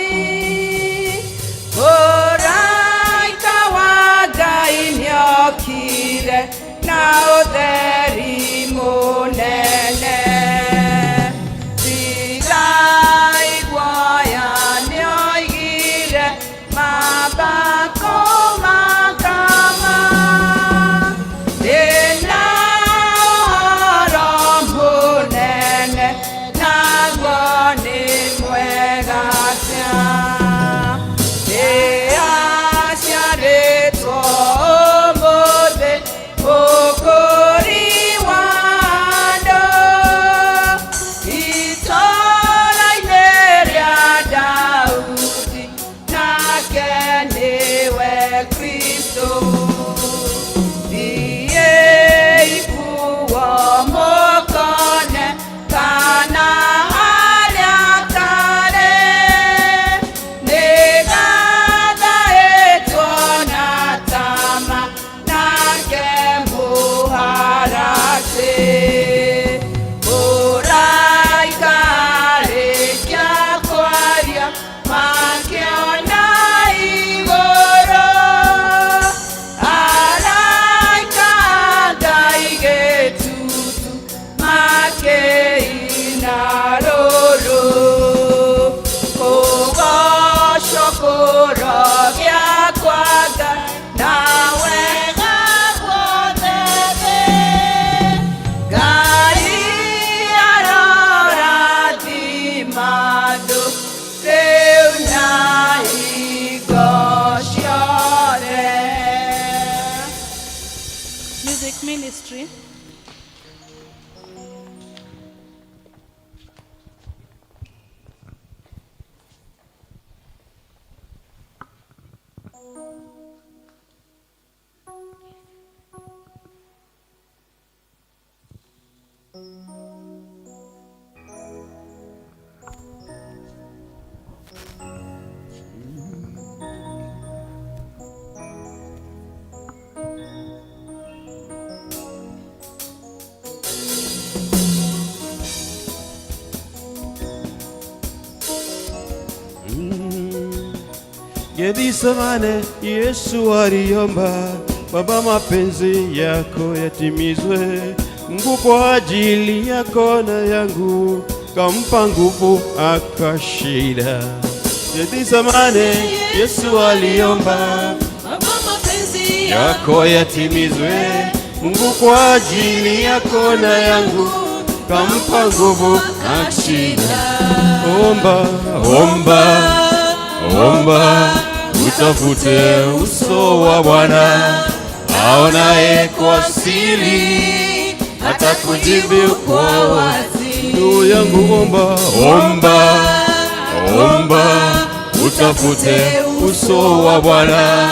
mũraika wa Ngai nĩokire na ũtheri mũnene tigai guoya nĩoigire mamba kũmakama ndĩna ũhoro mũnene naguo nĩ mwega cia nĩaciarĩtwo ũmũthĩ mũkũri wa andũ itũũra-inĩ rĩa Daudi nake nĩwe Kristo thiĩi kuo mũkone kana harĩa karĩ nĩgathaĩtwo na tama nake mũharatĩ mũraika arĩkia kwaria makĩona igũrũ araika a Ngai gĩtutu makĩina rũrũ kũgocwo kũrogĩa kwa Ngai na wega guothe thĩ Ngai arorathima andũ rĩu na hingo ciothe. Music ministry. Gethsemane Yesu aliomba, Baba mapenzi yako yatimizwe. Mungu kwa ajili yako na yangu, kampa nguvu akashinda. Gethsemane Yesu aliomba, Baba mapenzi yako yatimizwe. Mungu kwa ajili yako na yangu, kampa nguvu akashinda. Omba, omba, omba, utafute uso wa Bwana, aonaye kwa siri atakujibu kwa wazi. Ndugu yangu, omba, omba, omba, utafute uso wa Bwana,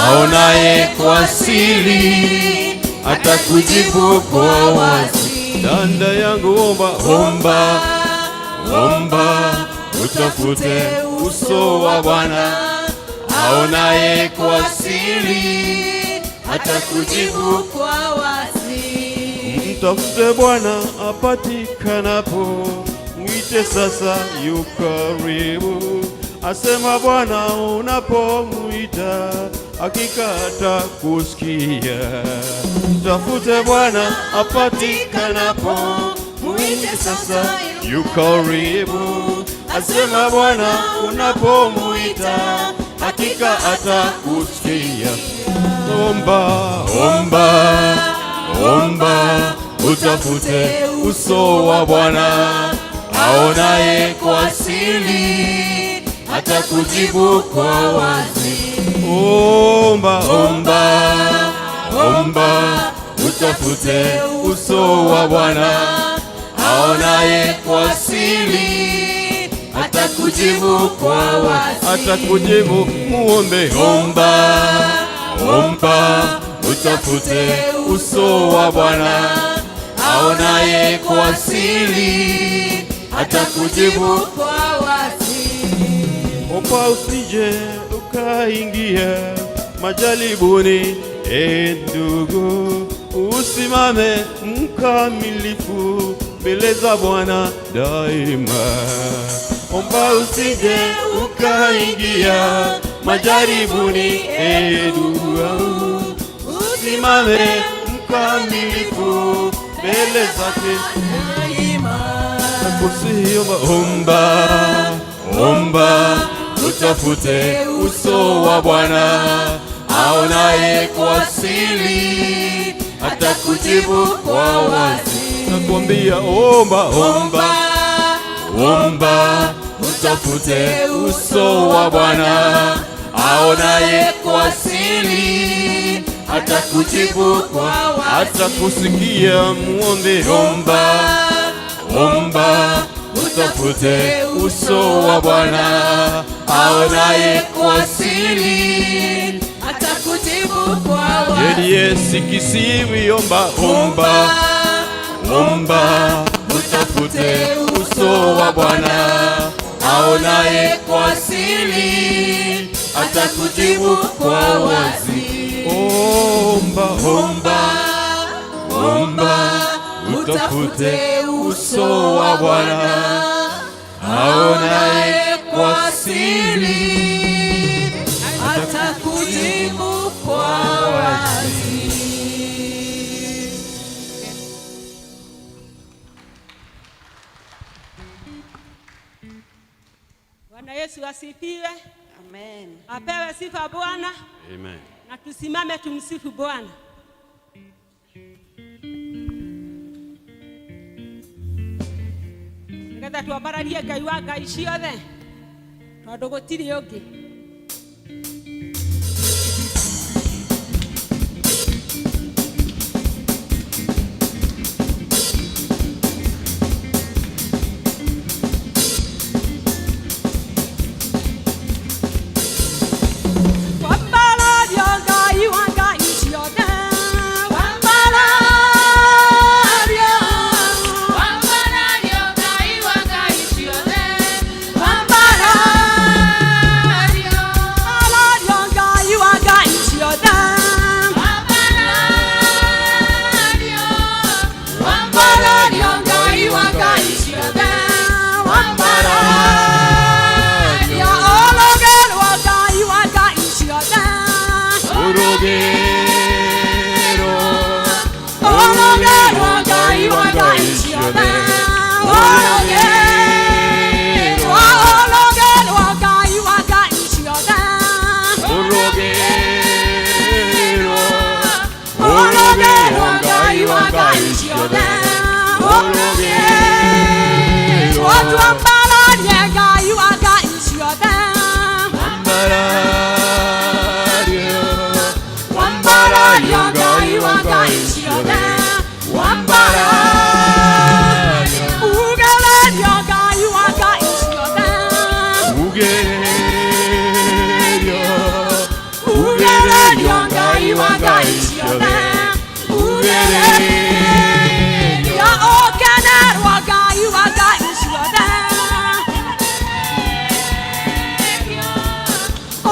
aonaye kwa siri atakujibu kwa wazi. Dada yangu, omba, omba, omba, utafute uso wa Bwana, aonaye kwa siri atakujibu kwa wazi. Mtafute Bwana apatikanapo, mwite sasa yu karibu. Asema Bwana unapomwita, hakika atakusikia. Mtafute Bwana apatikanapo, mwite sasa yu karibu. Asema Bwana unapomwita, hakika atakusikia. Omba, omba, omba, utafute uso wa Bwana, aonaye kwa siri atakujibu kwa wazi. Omba, omba, omba, utafute uso wa Bwana, aonaye kwa siri atakujibu kwa wazi. Atakujibu, muombe. Omba, omba, utafute uso wa Bwana, aonaye kwa siri atakujibu kwa wazi. Omba usije ukaingia majaribuni, e ndugu, usimame mkamilifu mbele za Bwana daima. Omba usije ukaingia majaribuni, e ndugu, usimame mkamilifu mbele zake Daima. Nakusihi omba, omba, omba, utafute uso wa Bwana, aonaye kwa siri atakujibu kwa wazi. Nakwambia omba, omba, omba, utafute uso wa Bwana, aonaye kwa siri atakujibu kwa wazi. Atakusikia, muombe. Omba, omba, utafute uso wa Bwana, aonaye kwa siri Atakujibu kwa wazi. Yeye si kiziwi. Omba, omba, omba, utafute uso wa Bwana, aonaye kwa siri atakujibu kwa wazi. Omba, omba, omba, utafute uso wa Bwana, aonaye kwa siri Atakujibu kwa wazi. Bwana Yesu asifiwe. Amen. Apewe sifa Bwana, Amen. na tusimame tumsifu Bwana. Nĩgetha twambararie Ngai wa ngai ciothe tondũ gũtirĩ ũngĩ. Wambararia Ngai wa ngai ciothe, wambararia, Wambararia Ngai wa ngai ciothe. wambararia, Ũrogĩrwo, Ũrogĩrwo Ngai wa Ngai ciothe. Ũrogĩrwo, ũrogĩrwo Ngai wa Ngai ciothe. Ũrogĩrwo, Ũrogĩrwo Ngai wa Ngai ciothe. Ũrogĩrwo, twambararie Ngai wa Ngai ciothe. Wambarario, Wambarario Ngai wa Ngai ciothe. Wambarario, ugererio Ngai wa Ngai ciothe. Ugererio, Ugererio Ngai wa Ngai ciothe. Ugererio, ũkenerwo Ngai wa Ngai ciothe.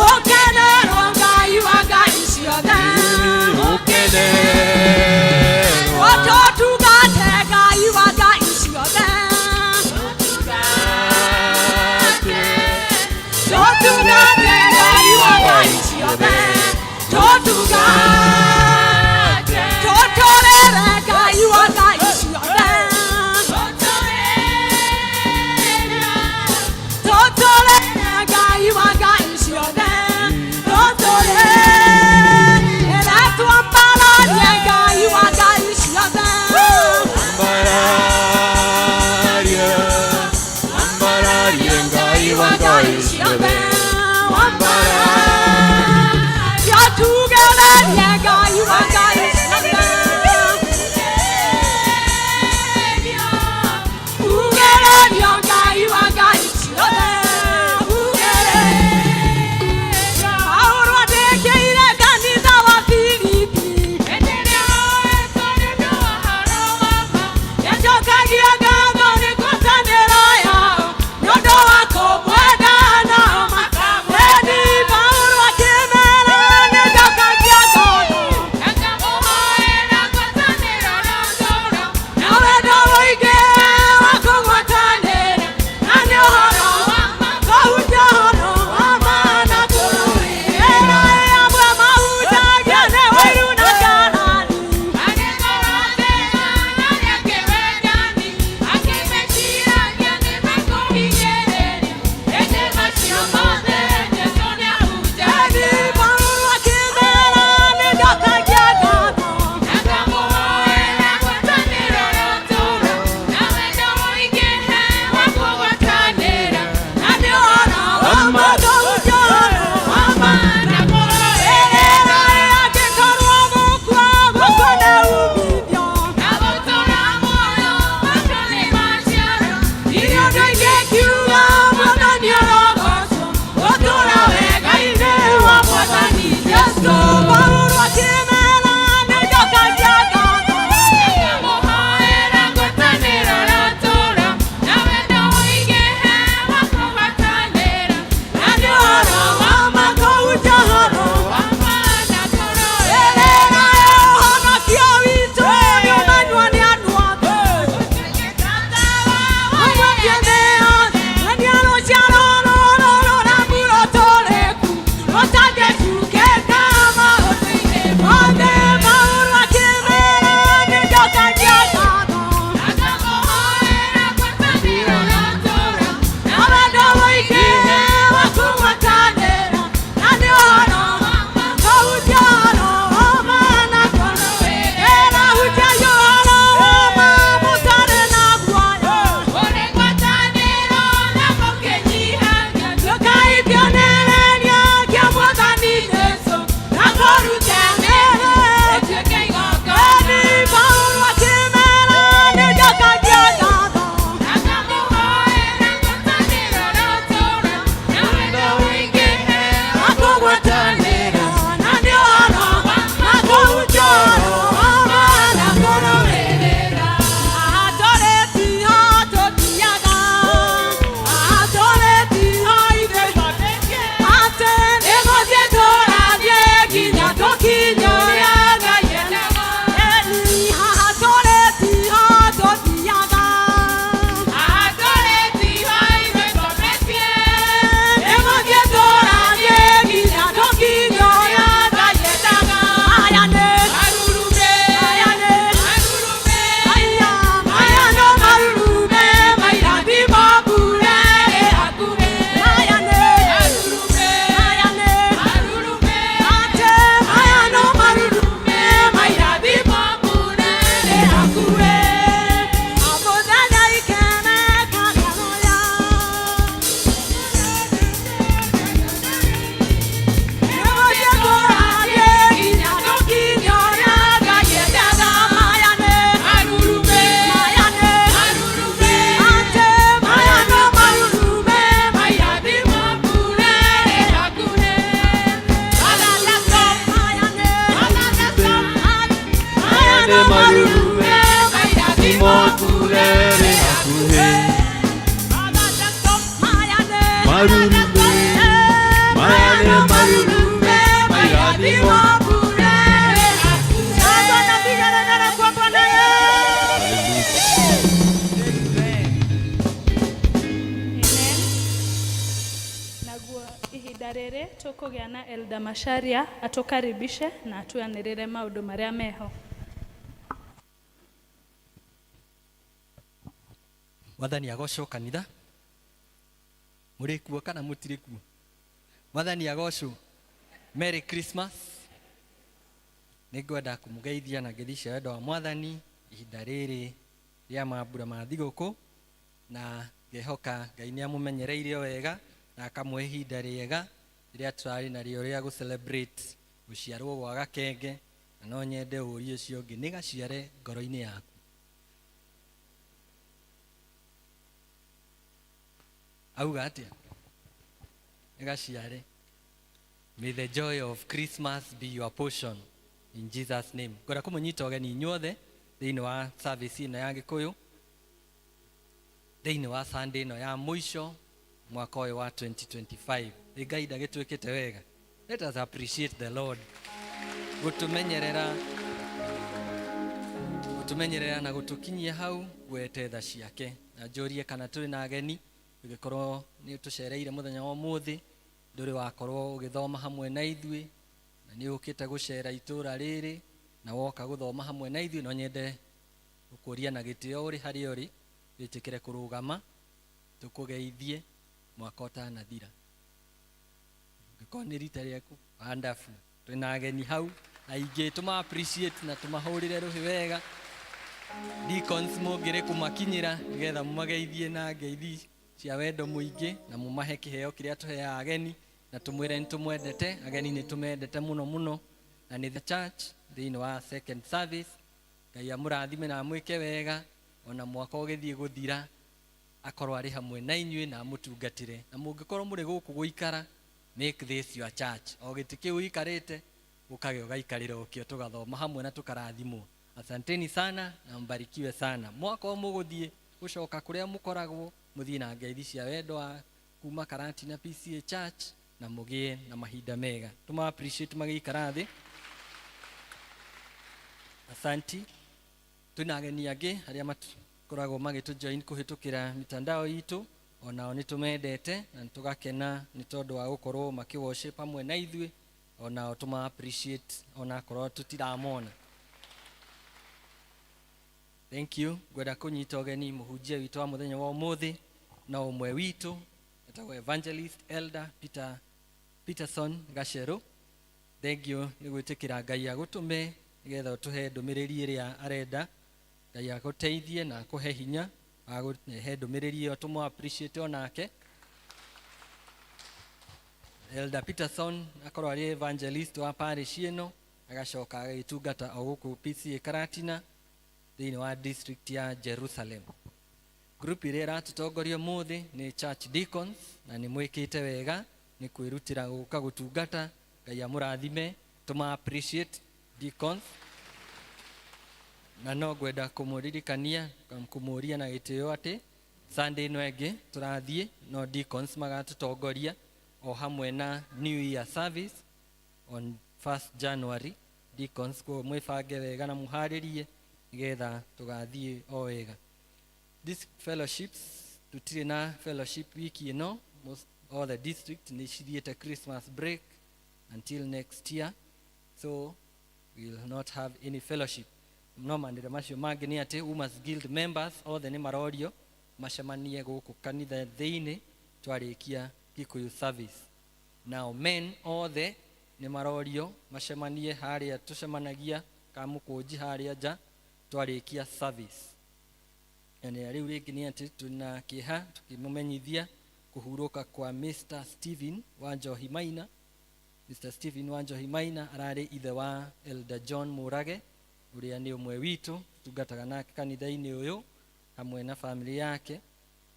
Ũkenerwo Ngai wa Ngai ciothe. Ũkenerwo, Tũtungate Ngai wa Ngai ciothe. Tũtungate Ngai wa Ngai ciothe. Tũtungate, tũtũrĩre Ngai wa Ngai ciothe. Tũtũrĩre Ngai wa Ngai ciothe. Tũtũrĩre, twambararie Ngai wa Ngai ciothe. Wambarario, wambararie Ngai wa Ngai ciothe. Wambarario, tugererie Ngai wa Ngai ciothe. Ugererio Ngai wa Ngai ciothe. Ugererio. Paulo andĩkĩire kanitha wa Filipi. Nĩnjokagia ngatho nĩ ngwatanĩro yao, nĩ ũndũ wa kũmwenda nao makamwendi. Paulo akĩmera nĩnjokagia ngatho na wendo mũingĩ wa kũgwatanĩra, na nĩ ũhoro wa ma, kũhunjia ũhoro wa ma na kũrũĩrĩra. Amwe mahunjagia nĩ ũiru na ngarari. Eni Paulo akĩmera nĩnjokagia ngatho. Na nĩ ũhoro wa ma, kũhunjia ũhoro wa ma na kũrũĩrĩra. Angĩkorwo gũkua gũkua nĩ uumithio. Irio ndingĩkiuga Mwathani arogocwo, gũtũũra wega-inĩ wa Mwathani Jesũ. Paulo akĩmera nĩnjokagia ngatho. Na nĩ ũhoro wa ma, kũhunjia ũhoro wa Ĩrĩra ũhonokio witũ nĩũmenywo nĩ andũ othe. Marurume mairathimo mbure rĩ hakuhĩ. Marurume maya nĩ marurume mairathimo mbure rĩ hakuhĩ. Amen. Naguo ihinda rĩrĩ tũkũgĩa na Elder Macharia atũkaribishe na atũanĩrĩre maũndũ marĩa meho. Mwathani agocwo. Kanitha, mũrĩ kuo kana mũtirĩ kuo? Mwathani agocwo. Merry Christmas. Nĩ ngwenda kũmũgeithia na ngeithi cia wendo wa Mwathani ihinda rĩrĩ rĩa mambura ma thigũkũ, na ngehoka Ngai nĩ amũmenyereire o wega na akamũhe ihinda rĩega rĩrĩa tũrarĩ narĩo rĩa gũ celebrate gũciarwo gwa gakenge. Na no nyende ũrie ũcio ũngĩ nĩ gaciare ngoro-inĩ yaku. Auga atĩa? Nĩ gaciare. May the joy of Christmas be your portion in Jesus' name. Ngwenda kũmũnyita ũgeni inyuothe thĩinĩ wa service ĩno ya Gĩkũyũ thĩinĩ wa Sunday ĩno ya mũico mwaka ũyũ wa 2025. Ĩ Ngai ndagĩtwĩkĩte wega? Let us appreciate the Lord gũtũmenyerera na gũtũkinyia hau gwete tha ciake. Na njũrie kana tũrĩ na ageni. Ũngĩkorwo nĩ ũtũcereire mũthenya wa ũmũthĩ, ndũrĩ wakorwo ũgĩthoma hamwe na ithuĩ, na nĩ ũkĩte gũcera itũra rĩrĩ na woka gũthoma hamwe na ithuĩ, no nyende gũkũria na gĩtĩo ũrĩ harĩa ũrĩ wĩtĩkĩre kũrũgama tũkũgeithie mwaka ũtanathira, ũngĩkorwo nĩ rita rĩaku. Wonderful. Twĩna ageni hau aingĩ, tũma appreciate na tũmahũrĩre rũhĩ wega. Deacons, mũngĩrĩ kũmakinyĩra nĩgetha mũmageithie na ngeithi cia wendo mũingĩ na mũmahe kĩheo kĩrĩa tũheaga ageni na tũmwĩre nĩ tũmwendete. Ageni nĩ tũmendete mũno mũno, na nĩ the church thĩinĩ wa second service. Ngai amũrathime na amwĩke wega, ona mwaka ũgĩthiĩ gũthira akorwo arĩ hamwe na inyuĩ na amũtungatĩre. Na mũngĩkorwo mũrĩ gũkũ gũikara, make this your church. O gĩtĩ kĩu ũikarĩte ũkage ũgaikarĩra ũkĩo, tũgathoma hamwe na tũkarathimwo. Asanteni sana na mbarikiwe sana. Mwaka ũyũ mũgũthiĩ gũcoka kũrĩa mũkoragwo, mũthiĩ na ngeithi cia wendo wa kuma Karatina PCA Church na mũgĩe na mahinda mega. Tũma appreciate magĩikara thĩ. Asanti. Twĩna ageni angĩ arĩa makoragwo magĩtũ join kũhĩtũkĩra mitandao itũ. Onao nĩ tũmendete na nĩ tũgakena nĩ tondũ wa gũkorwo makĩ worship hamwe na ithuĩ. Onao tũma appreciate onakorwo tũtiramona. Thank you. Ngwenda kũnyita ũgeni mũhunjia witũ wa mũthenya wa ũmũthĩ, no ũmwe witũ, etagwo Evangelist Elder Peter Peterson Gacheru. Thank you nĩ gwĩtĩkĩra Ngai agũtũme nĩgetha ũtũhe ndũmĩrĩri ĩrĩa arenda. Ngai agũteithie na akũhe hinya wa kũhe ndũmĩrĩri ĩyo. Tũmũ appreciate onake. Elder Peterson akorwo arĩ evangelist wa parish ĩno, agacoka agagĩtungata o gũkũ PCA Karatina thĩinĩ wa district ya Jerusalem. Group ĩrĩa ĩratũtongoria ũmũthĩ nĩ church deacons, na nĩ mwĩkĩte wega nĩ kwĩrutĩra gũka gũtungata. Ngai amũrathime. Tũma appreciate deacons. Na no ngwenda kũmũririkania, kũmũria na gĩtĩo atĩ Sunday ĩno ĩngĩ tũrathiĩ no deacons magatũtongoria o hamwe na New Year service on 1st January. Deacons, koguo mwĩbange wega na mũharĩrie nĩgetha tũgathiĩ o wega. These fellowships, tũtirĩ na fellowship wiki ĩno. Most all the district nĩ cithiĩte Christmas break until next year, so we will not have any fellowship. No manĩre macio mangĩ nĩ atĩ Women's Guild members othe nĩ marorio macemanie gũkũ kanitha thĩinĩ twarĩkia Gĩkũyũ service. Nao men othe nĩ marorio macemanie harĩa tũcemanagia kamũkũnji harĩa nja twarĩkia service. Na nĩ rĩu rĩngĩ nĩ atĩ twĩna kĩeha tũkĩmũmenyithia kũhurũka kwa Mr. Stephen wa Njohi Maina. Mr. Stephen wa Njohi Maina ararĩ ithe wa Elder John Mũrage, ũrĩa nĩ ũmwe witũ tungataga nake kanitha-inĩ ũyũ hamwe na family yake.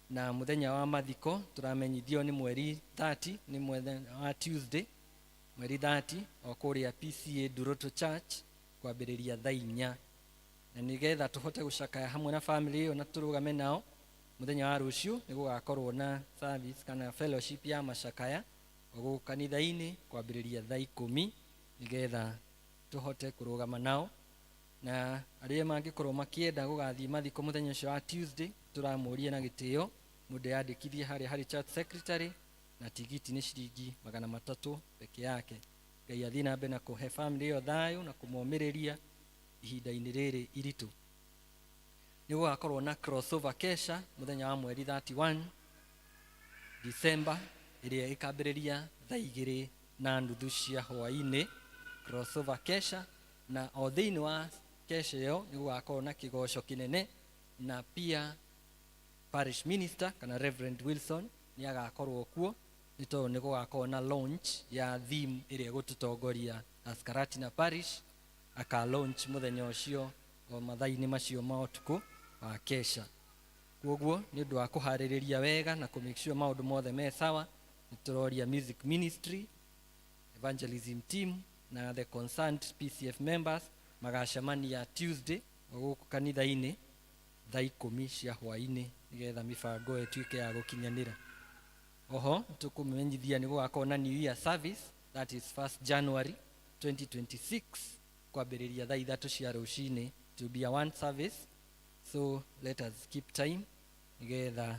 Na mũthenya wa mathiko tũramenyithio nĩ mweri 30, nĩ mũthenya wa Tuesday, mweri 30, o kũrĩa PCA Duroto Church kwambĩrĩria thaa 4. Na nĩgetha tũhote gũcakaya hamwe na family ĩyo na tũrũgame nao, mũthenya wa rũciũ nĩ gũgakorwo na service kana fellowship ya macakaya o gũkũ kanitha-inĩ kwambĩrĩria thaa 10, nĩgetha tũhote kũrũgama nao. Na arĩa mangĩkorwo makĩenda gũgathiĩ mathiko mũthenya ũcio wa Tuesday, tũramũria na gĩtĩo mũndũ yandĩkithie harĩa harĩ church secretary, na tigiti nĩ ciringi 300 peke yake. Ngai athiĩ na mbere na kũhe family ĩyo thayũ na kũmomĩrĩria ihinda-inĩ rĩrĩ iritũ. Nĩ gũgakorwo na crossover kesha mũthenya wa mweri 31 December, ĩrĩa ĩkambĩrĩria thaa 2:30 cia hwaĩ-inĩ, crossover kesha. Na o thĩinĩ wa kesha ĩyo nĩ gũgakorwo na kĩgoco kĩnene, na pia parish minister kana Reverend Wilson nĩ agakorwo kuo, nĩ tondũ nĩ gũgakorwo na launch ya theme ĩrĩa ĩgũtũtongoria as Karatina Parish. Aka launch mũthenya ũcio o mathaa-inĩ macio ma ũtukũ wa kesha. Koguo nĩ ũndũ wa kũharĩrĩria wega na kũ make sure maũndũ mothe me sawa, nĩ tũroria music ministry, evangelism team na the concerned PCF members magacemania Tuesday o gũkũ kanitha-inĩ thaa 10 cia hwaĩ-inĩ, nĩgetha mĩbango ĩtuĩke ya gũkinyanĩra. Oho tũkũmenyithia nĩ gũgakorwo na New Year service, that is 1st January 2026, kwambĩrĩria thaa 3 cia rũcinĩ. It will be a one service, so let us keep time nĩgetha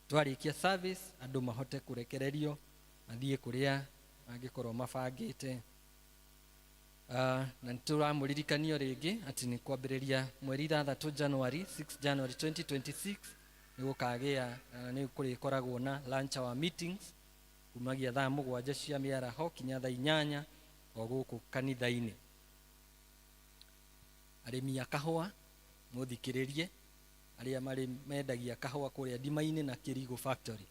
twarĩkia service andũ mahote kũrekererio mathiĩ kũrĩa mangĩkorwo mabangĩte. Na nĩ tũramũririkanio rĩngĩ atĩ nĩ kwambĩrĩria mweri 6 January, 6 January 2026, nĩ gũkagĩa nĩ kũrĩkoragwo na lunch hour meetings kumagia thaa 7 cia mĩaraho kinya thaa 8 o gũkũ kanitha-inĩ. Arĩmi a kahũa mũthikĩrĩrie, arĩa marĩ mendagia kahũa kũrĩa ndima-inĩ na Kĩrigũ factory,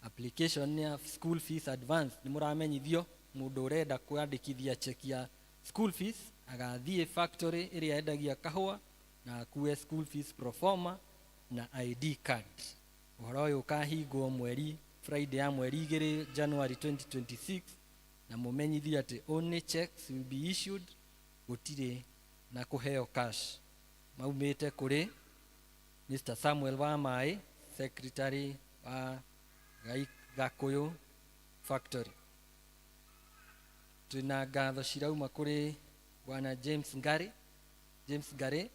application ya school fees advance nĩ mũramenyithio. Mũndũ ũrenda kwandĩkithia check ya school fees agathiĩ factory ĩrĩa endagia kahũa na akue school fees proforma na ID card. Ũhoro ũyũ ũkahingwo mweri Friday ya mweri 2 January 2026, na mũmenyithio atĩ only checks will be issued, gũtirĩ na kũheo cash. Maumĩte kũrĩ Mr. Samuel Wamaĩ, secretary wa Gakũyũ factory. Twĩna ngatho cirauma kũrĩ bwana James Ngari, James Ngari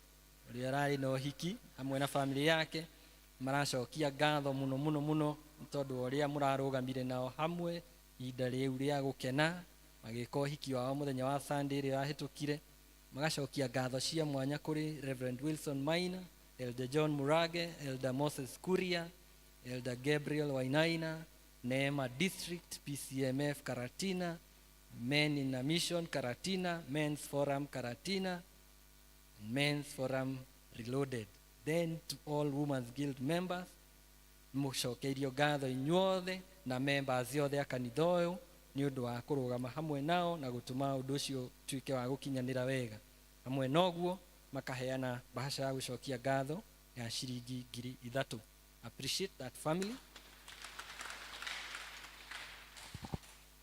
ũrĩa ararĩ na ũhiki hamwe na family yake. Maracokia ngatho mũno mũno mũno nĩ tondũ wa ũrĩa mũrarũgamire nao hamwe ihinda rĩu rĩa gũkena magĩka ũhiki wao mũthenya wa Sunday ĩrĩa yahĩtũkire. Magacokia ngatho cia mwanya kũrĩ Reverend Wilson Maina, Elder John Murage, Elder Moses Kuria, Elder Gabriel Wainaina, Neema District, PCMF Karatina, Men in a Mission Karatina, Men's Forum Karatina, Men's Forum Reloaded. Then to all Women's Guild members, mũcokeirio ngatho inyuothe na members othe a kanitha ũyũ nĩ ũndũ wa kũrũgama hamwe nao na gũtũma ũndũ ũcio ũtuĩke wa gũkinyanĩra wega. Hamwe noguo makaheana bahasha ya gũcokia ngatho ya ciringi 3,000. Appreciate that family.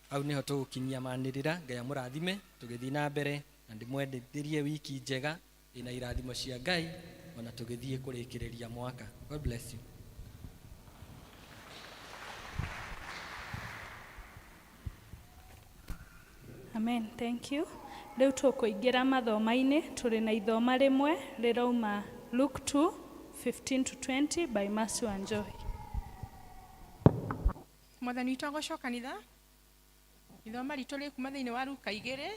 Hau nĩho tũgũkinyia manĩrĩra. Ngai amũrathime tũgĩthiĩ na mbere, na ndĩmwendithĩrie wiki njega ĩna irathimo cia Ngai ona tũgĩthiĩ kũrĩkĩrĩria mwaka. God bless you. Amen, thank you. Rĩu tũkũingĩra mathoma-inĩ, tũrĩ na ithoma rĩmwe rĩrauma Luke 2, 15 to 20 by Mercy Wanjohi. Mwathani witũ agocwo. Kanitha, ithoma ritũ rĩ kuma thĩinĩ wa Luka 2,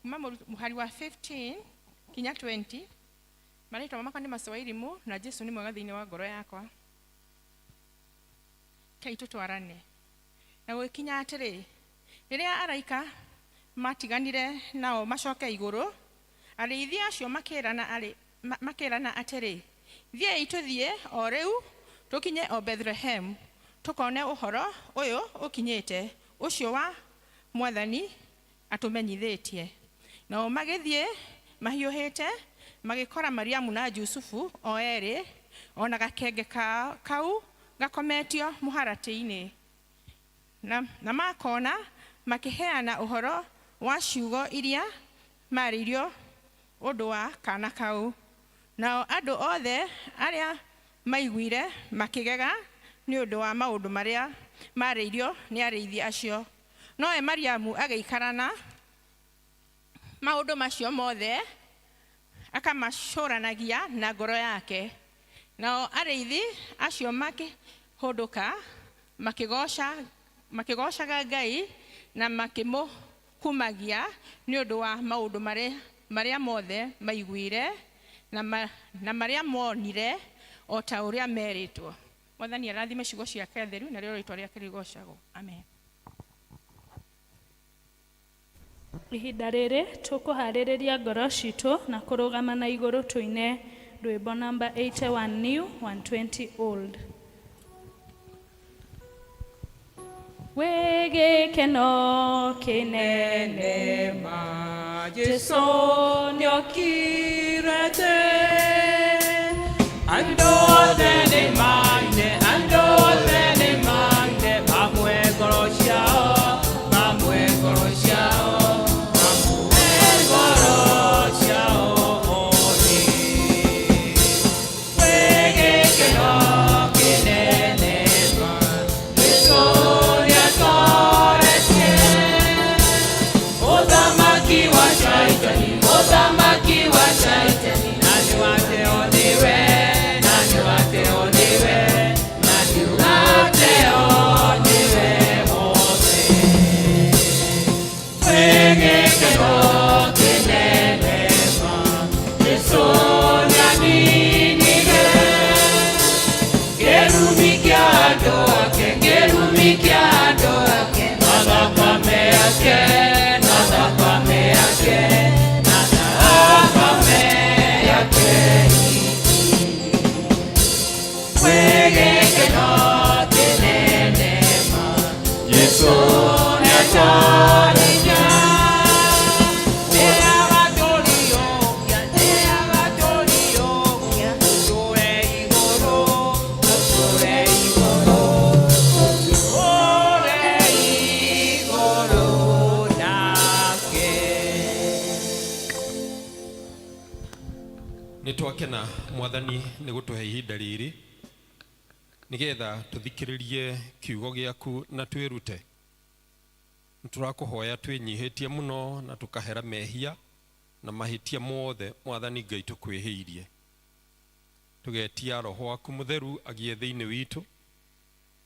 kuma mũhari wa 15 kinya 20. Marĩtwa makwa nĩ Macoa na Jesu nĩ mwega thĩinĩ wa ngoro yakwa. Kei tũtwarane. Na gũgĩkinya atĩrĩ, rĩrĩa araika matiganire nao macoke igũrũ, arĩithi acio makĩrana atĩrĩ, "Thiĩi tũthiĩ o rĩu tũkinye o Bethlehem, tũkone ũhoro ũyũ ũkinyĩte, ũcio wa Mwathani atũmenyithĩtie." Nao magĩthiĩ mahiũhĩte, magĩkora Mariamu na Jusufu o erĩ, ona gakenge kau gakometio mũharatĩ-inĩ. Na makona makĩheana ũhoro wa ciugo iria marĩirio ũndũ wa kana kau. Nao andũ othe arĩa maiguire makĩgega nĩ ũndũ wa maũndũ marĩa maarĩirio nĩ arĩithi acio. Nowe Mariamu agĩikara na maũndũ macio mothe akamacũranagia na ngoro yake. Nao arĩithi acio makĩhũndũka makĩgooca makĩgoocaga Ngai na makĩmũkumagia nĩ ũndũ wa maũndũ marĩa mothe maiguire na, ma, na marĩa monire o ta ũrĩa merĩtwo. Mwathani arathime ciugo ciake theru narĩo rĩtwa rĩake rĩgocagwo. Amen. Ihinda rĩrĩ tũkũharĩrĩria ngoro citũ na kũrũgama na igũrũ tũine rwĩmbo namba 81 new 120 old. Wĩ gĩkeno kĩnene ma Jesu nĩokire thĩ. Andũ othe nĩ maine, andũ othe nĩ maine, mamwe ngoro ciao, mamwe ngoro ciao, mamwe ngoro ciao othe. Wĩ gĩkeno kĩnene ma Jesu nĩatoretie. Ũthamaki wa Shaitani, ũthamaki wa Shaitani, na nĩwateo nĩwe, na nĩwateo nĩwe, na nĩwateo nĩwe wothe. Wĩ gĩkeno kĩnene ma Jesũ nĩaninire kĩrumi kĩa andũ ake, kĩrumi kĩa andũ ake, na thakame yake, na thakame yake, na thakame yake. Wĩ gĩkeno kĩnene ma Jesũ nĩatoririe. Nĩagatũriũkia, nĩagatũriũkia, tũtũũre igũrũ, tũtũũre igũrũ, tũtũũre igũrũ nake. Nĩ twakena Mwathani nĩ gũtũhe ihinda rĩrĩ nĩgetha tũthikĩrĩrie kiugo gĩaku na twĩrute. Nĩ tũrakũhoya twĩnyihĩtie mũno na tũkahera mehia na mahĩtia mothe Mwathani Ngai tũkwĩhĩirie. Tũgetia Roho waku mũtheru agĩe thĩinĩ witũ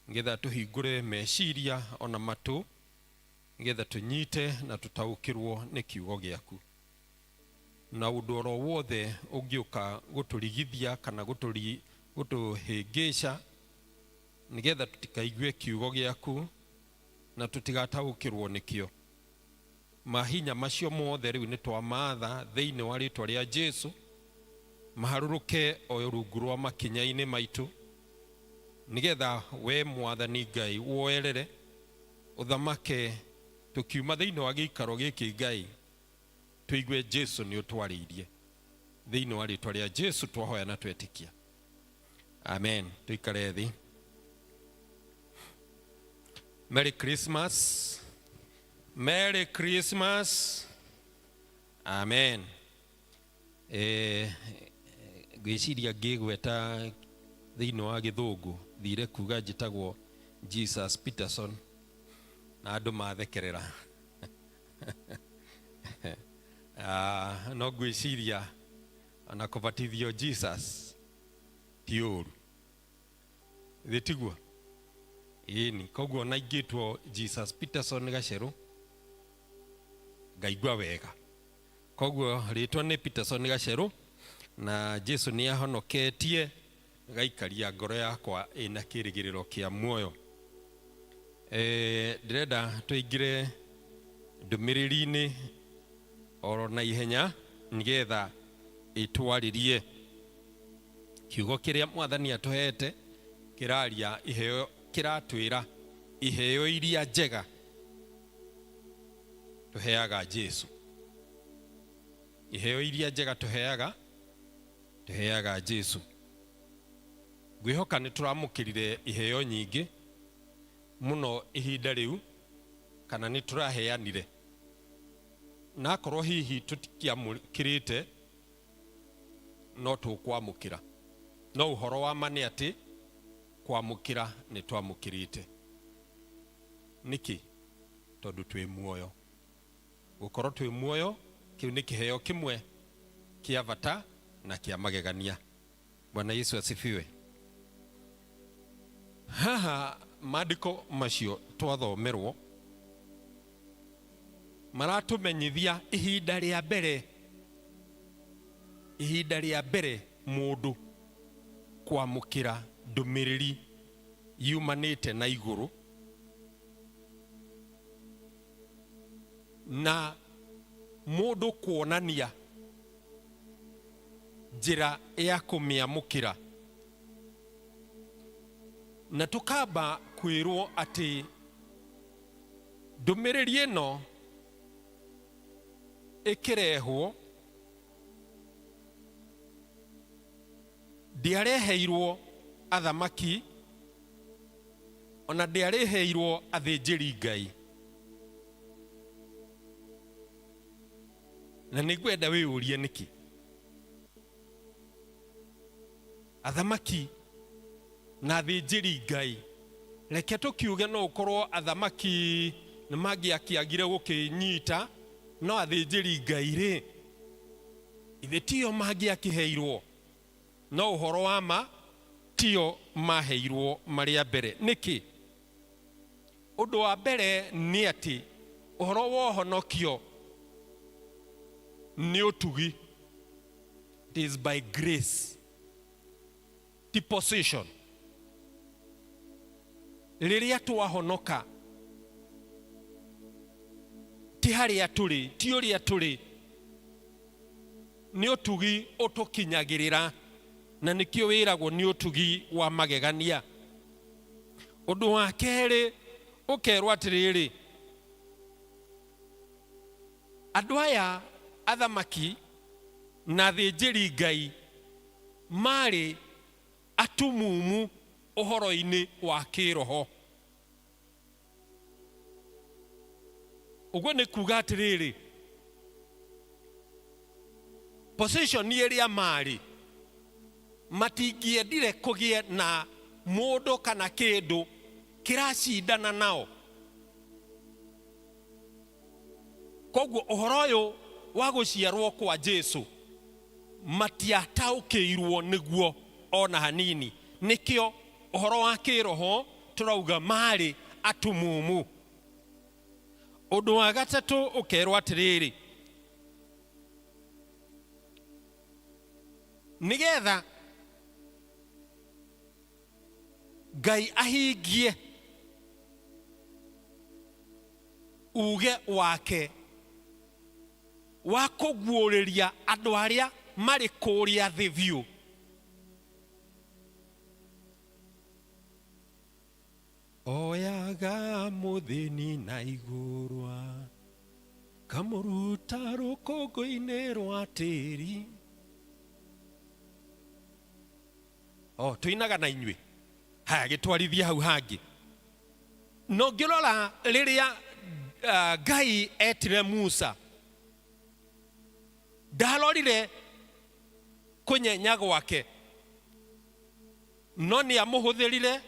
nĩgetha tũhingũre meciria ona matũ nĩgetha tũnyite na tũtaũkĩrwo nĩ kiugo gĩaku. Na ũndũ oro wothe ũngĩũka gũtũrigithia kana gũtũhĩngĩca nĩgetha tũtikaigue kiugo gĩaku na tũtigataũkĩrwo nĩkĩo. Mahinya macio mothe rĩu nĩ twamatha thĩinĩ wa rĩtwa rĩa Jesu maharũrũke o rungu rwa makinya-inĩ maitũ nĩgetha we Mwathani Ngai woerere ũthamake tũkiuma thĩinĩ wa gĩikaro gĩkĩ Ngai tũigue Jesu nĩ ũtwarĩirie. Thĩinĩ wa rĩtwa rĩa Jesu twahoya na twetĩkia, amen. Tũikare thĩ. Merry Christmas, Merry Christmas, amen. Ngwĩciria ngĩgweta thĩinĩ wa gĩthũngũ thire kuga njĩtagwo Jesus Peterson na andũ mathekerera. Ah, no ngwĩciria ona kũbatithio Jesus ti ũru, thĩ tiguo? Ĩni, koguo ona ingĩtwo Jesus Peterson Gacerũ ngaigua wega. Koguo rĩtwa nĩ Peterson Gacerũ na Jesu nĩ ahonoketie gaikaria ngoro yakwa ĩna kĩrĩgĩrĩro kĩa muoyo. Ndĩrenda tũingĩre ndũmĩrĩri-inĩ oro na ihenya nĩgetha ĩtwarĩrie kiugo kĩrĩa Mwathani atũhete kĩraria iheo, kĩratwĩra iheo iria njega tũheaga Jesu, iheo iria njega tũheaga Jesu. Ngwĩhoka nĩ tũramũkĩrire iheo nyingĩ mũno ihinda rĩu kana nĩ tũraheanire, na akorwo hihi tũtiamũkĩrĩte. No tũkwamũkĩra, no ũhoro wa ma nĩ atĩ kwamũkĩra nĩ twamũkĩrĩte. Nĩkĩ? Tondũ twĩ muoyo. Gũkorwo twĩ muoyo, kĩu nĩ kĩheo kĩmwe kĩa bata na kĩa magegania. Bwana Yesu asifiwe. Haha maandĩko macio twathomerwo maratũmenyithia ihinda rĩa mbere, ihinda rĩa mbere mũndũ kwamũkĩra ndũmĩrĩri yumanĩte na igũrũ, na mũndũ kuonania njĩra ya kũmĩamũkĩra. Na tũkamba kwĩrwo atĩ ndũmĩrĩri ĩno ĩkĩrehwo ndĩareheirwo athamaki ona ndĩareheirwo athĩnjĩri Ngai. Na nĩngwenda wĩyũrie nĩkĩ athamaki na athĩnjĩri Ngai. Reke tũkiuge no ũkorwo athamaki nĩ mangĩakĩagire gũkĩnyita, no athĩnjĩri Ngai rĩ, ithe tio mangĩakĩheirwo? No ũhoro wa ma tio maheirwo marĩ a mbere. Nĩkĩ? Ũndũ wa mbere nĩ atĩ ũhoro wa ũhonokio nĩ ũtugi. It is by grace, ti position. Rĩrĩa twahonoka ti harĩa tũrĩ, ti ũrĩa tũrĩ, nĩ ũtugi ũtũkinyagĩrĩra, na nĩkĩo wĩragwo nĩ ũtugi wa magegania. Ũndũ wa kerĩ ũkerwo atĩrĩrĩ, andũ aya athamaki na athĩnjĩri Ngai marĩ atumumu ũhoro-inĩ wa kĩroho. Ũguo nĩ kuga atĩrĩrĩ, position ĩrĩa marĩ, matingĩendire kũgĩe na mũndũ kana kĩndũ kĩracindana nao. Koguo ũhoro ũyũ wa gũciarwo kwa Jesu matiataũkĩirwo nĩguo ona hanini. Nĩkĩo ũhoro wa kĩroho tũrauga marĩ atumumu. Ũndũ wa gatatũ ũkerwo atĩrĩrĩ, nĩgetha Ngai ahingie uge wake wa kũguũrĩria andũ arĩa marĩ kũrĩa thĩ biũ, Oyaga mũthĩni na igũrwa, kamũruta rũkũngũ-inĩ rwa tĩri. O, tũinaga na inyuĩ. Haya, gĩtwarithie hau hangĩ. Na ũngĩrora rĩrĩa Ngai etire Musa, ndarorire kũnyenya gwake, no nĩ amũhũthĩrire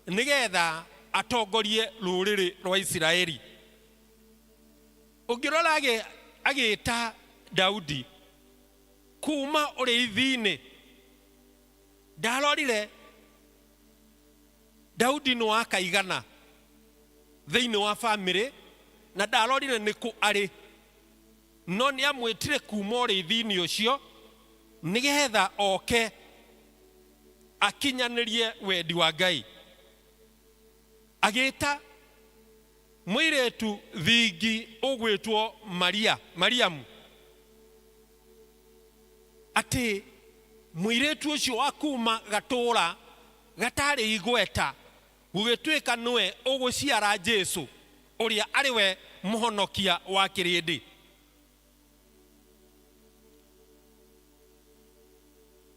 nĩgetha atongorie rũrĩrĩ rwa Isiraeli. Ũngĩrora agĩta Daudi kuma ũrĩithi-inĩ, ndarorire Daudi nĩ wa kaigana thĩinĩ wa famĩlĩ, na ndarorire nĩ kũ arĩ, no nĩ amwĩtire kuma ũrĩithi-inĩ ũcio nĩgetha oke akinyanĩrie wendi wa Ngai. Agĩta mũirĩtu thingi ũgwĩtwo Maria, Mariamu, atĩ mũirĩtu ũcio wa kuma gatũũra gatarĩ igweta gũgĩtuĩka nĩwe ũgũciara Jesu ũrĩa arĩ we mũhonokia wa kĩrĩndĩ.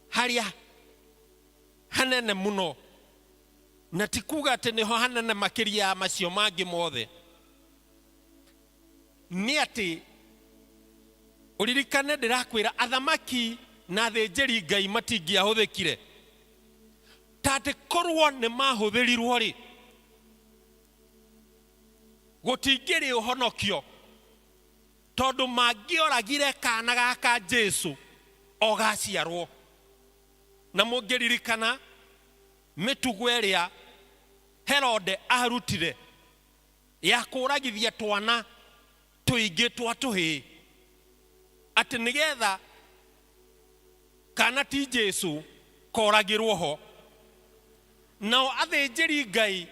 Harĩa hanene mũno, na ti kuga atĩ nĩho hanene makĩria ya macio mangĩ mothe, nĩ atĩ ũririkane ndĩrakwĩra athamaki Na athĩnjĩri Ngai matingĩahũthĩkire? Ta atĩ korwo nĩ mahũthĩrirwo rĩ, gũtingĩrĩ ũhonokio, tondũ mangĩoragire kana gaka Jesu o gaciarwo. Na mũngĩririkana mĩtugo ĩrĩa Herode arutire ya kũragithia twana tũingĩ twa tũhĩĩ, atĩ nĩgetha kana ti Jesu koragĩrwo ho. Nao athĩnjĩri Ngai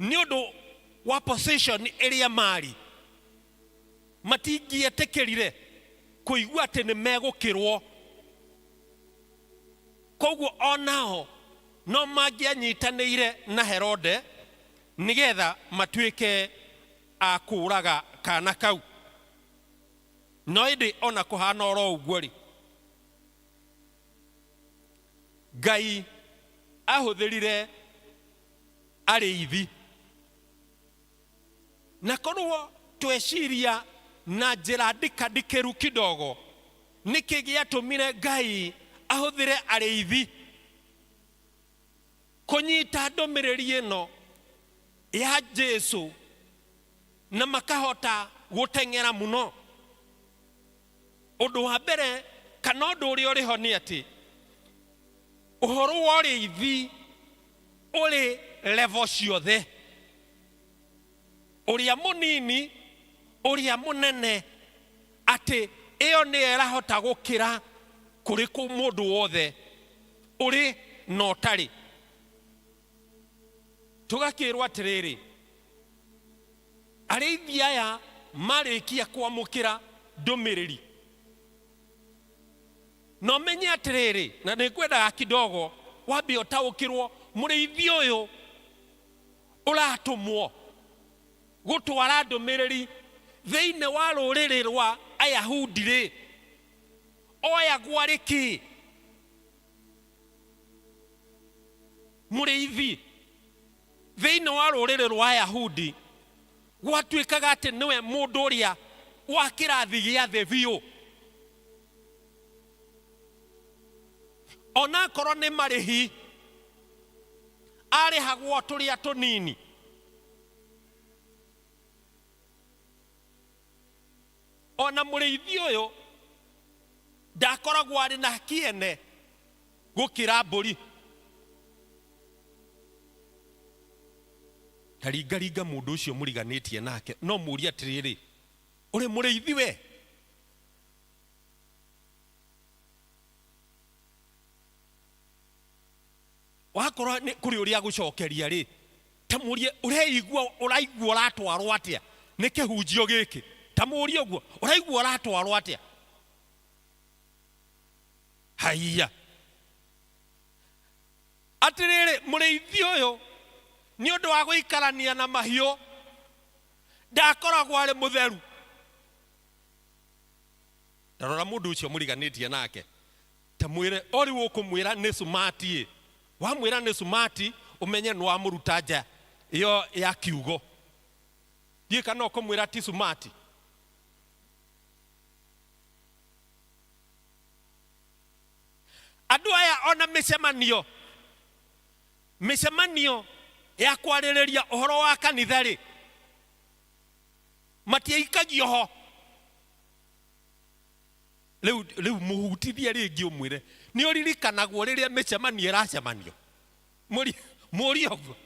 nĩ ũndũ wa position ĩrĩa marĩ, matingĩetĩkĩrire kũigua atĩ nĩ megũkĩrwo. Koguo onao no mangĩanyitanĩire na Herode nĩgetha matuĩke a kũũraga kana kau. No ĩndĩ ona kũhana oro ũguo rĩ, Ngai ahũthĩrire arĩithi. Na korwo tweciria na njĩra ndikandikĩru kidogo, nĩkĩ gĩatũmire Ngai ahũthĩre arĩithi kũnyita ndũmĩrĩri ĩno ya Jesu na makahota gũteng'era mũno? Ũndũ wa mbere kana ũndũ ũrĩa ũrĩ ho nĩ atĩ ũhoro wa ũrĩithi ũrĩ level ciothe, ũrĩa mũnini, ũrĩa mũnene, atĩ ĩyo nĩyo ĩrahota gũkĩra kũrĩ mũndũ wothe ũrĩ na ũtarĩ. Tũgakĩrwo atĩrĩrĩ, arĩithi aya marĩkia kwamũkĩra ndũmĩrĩri, na ũmenye atĩrĩrĩ, na nĩ ngwendaga kidogo wambe ũtaũkĩrwo, mũrĩithi ũyũ ũratũmwo gũtwara ndũmĩrĩri thĩinĩ wa rũrĩrĩ rwa Ayahudi rĩ, oyagwo arĩ kĩ? Mũrĩithi thĩinĩ wa rũrĩrĩ rwa Ayahudi gwatuĩkaga atĩ nĩwe mũndũ ũrĩa wa kĩrathi gĩa thĩ biũ, onakorwo nĩ marĩhi arĩhagwo tũrĩa tũnini. Ona mũrĩithi ũyũ ndakoragwo arĩ na kĩene gũkĩra mbũri. Ta ringaringa mũndũ ũcio mũriganĩtie nake, no mũrie atĩrĩrĩ, ũrĩ mũrĩithi we? Wakorwo nĩ kũrĩ ũrĩa agũcokeria rĩ, ta mũrie ũreigua, ũraigua ũratwarwo atĩa nĩ kĩhunjio gĩkĩ? Ta mũrie ũguo, ũraigua ũratwarwo atĩa? Haiya, atĩrĩrĩ, mũrĩithi ũyũ nĩ ũndũ wa gũikarania na mahiũ ndakoragwo arĩ mũtheru. Tarora mũndũ ũcio mũriganĩtie nake, ta mwĩre o rĩu ũkũmwĩra nĩ sumati ĩ, wamwĩra nĩ sumati ũmenye nĩ wamũruta nja ĩyo ya kiugo. Ndiũĩ kana ũkũmwĩra ti sumati. Andũ aya ona mĩcemanio, mĩcemanio ya kwarĩrĩria ũhoro wa kanitha rĩ, matiaikagio ho. Rĩu, rĩu mũhutithie rĩngĩ ũmwĩre nĩ ũririkanagwo rĩrĩa mĩcemanio ĩracemanio. Mũrie, mũrie ũguo.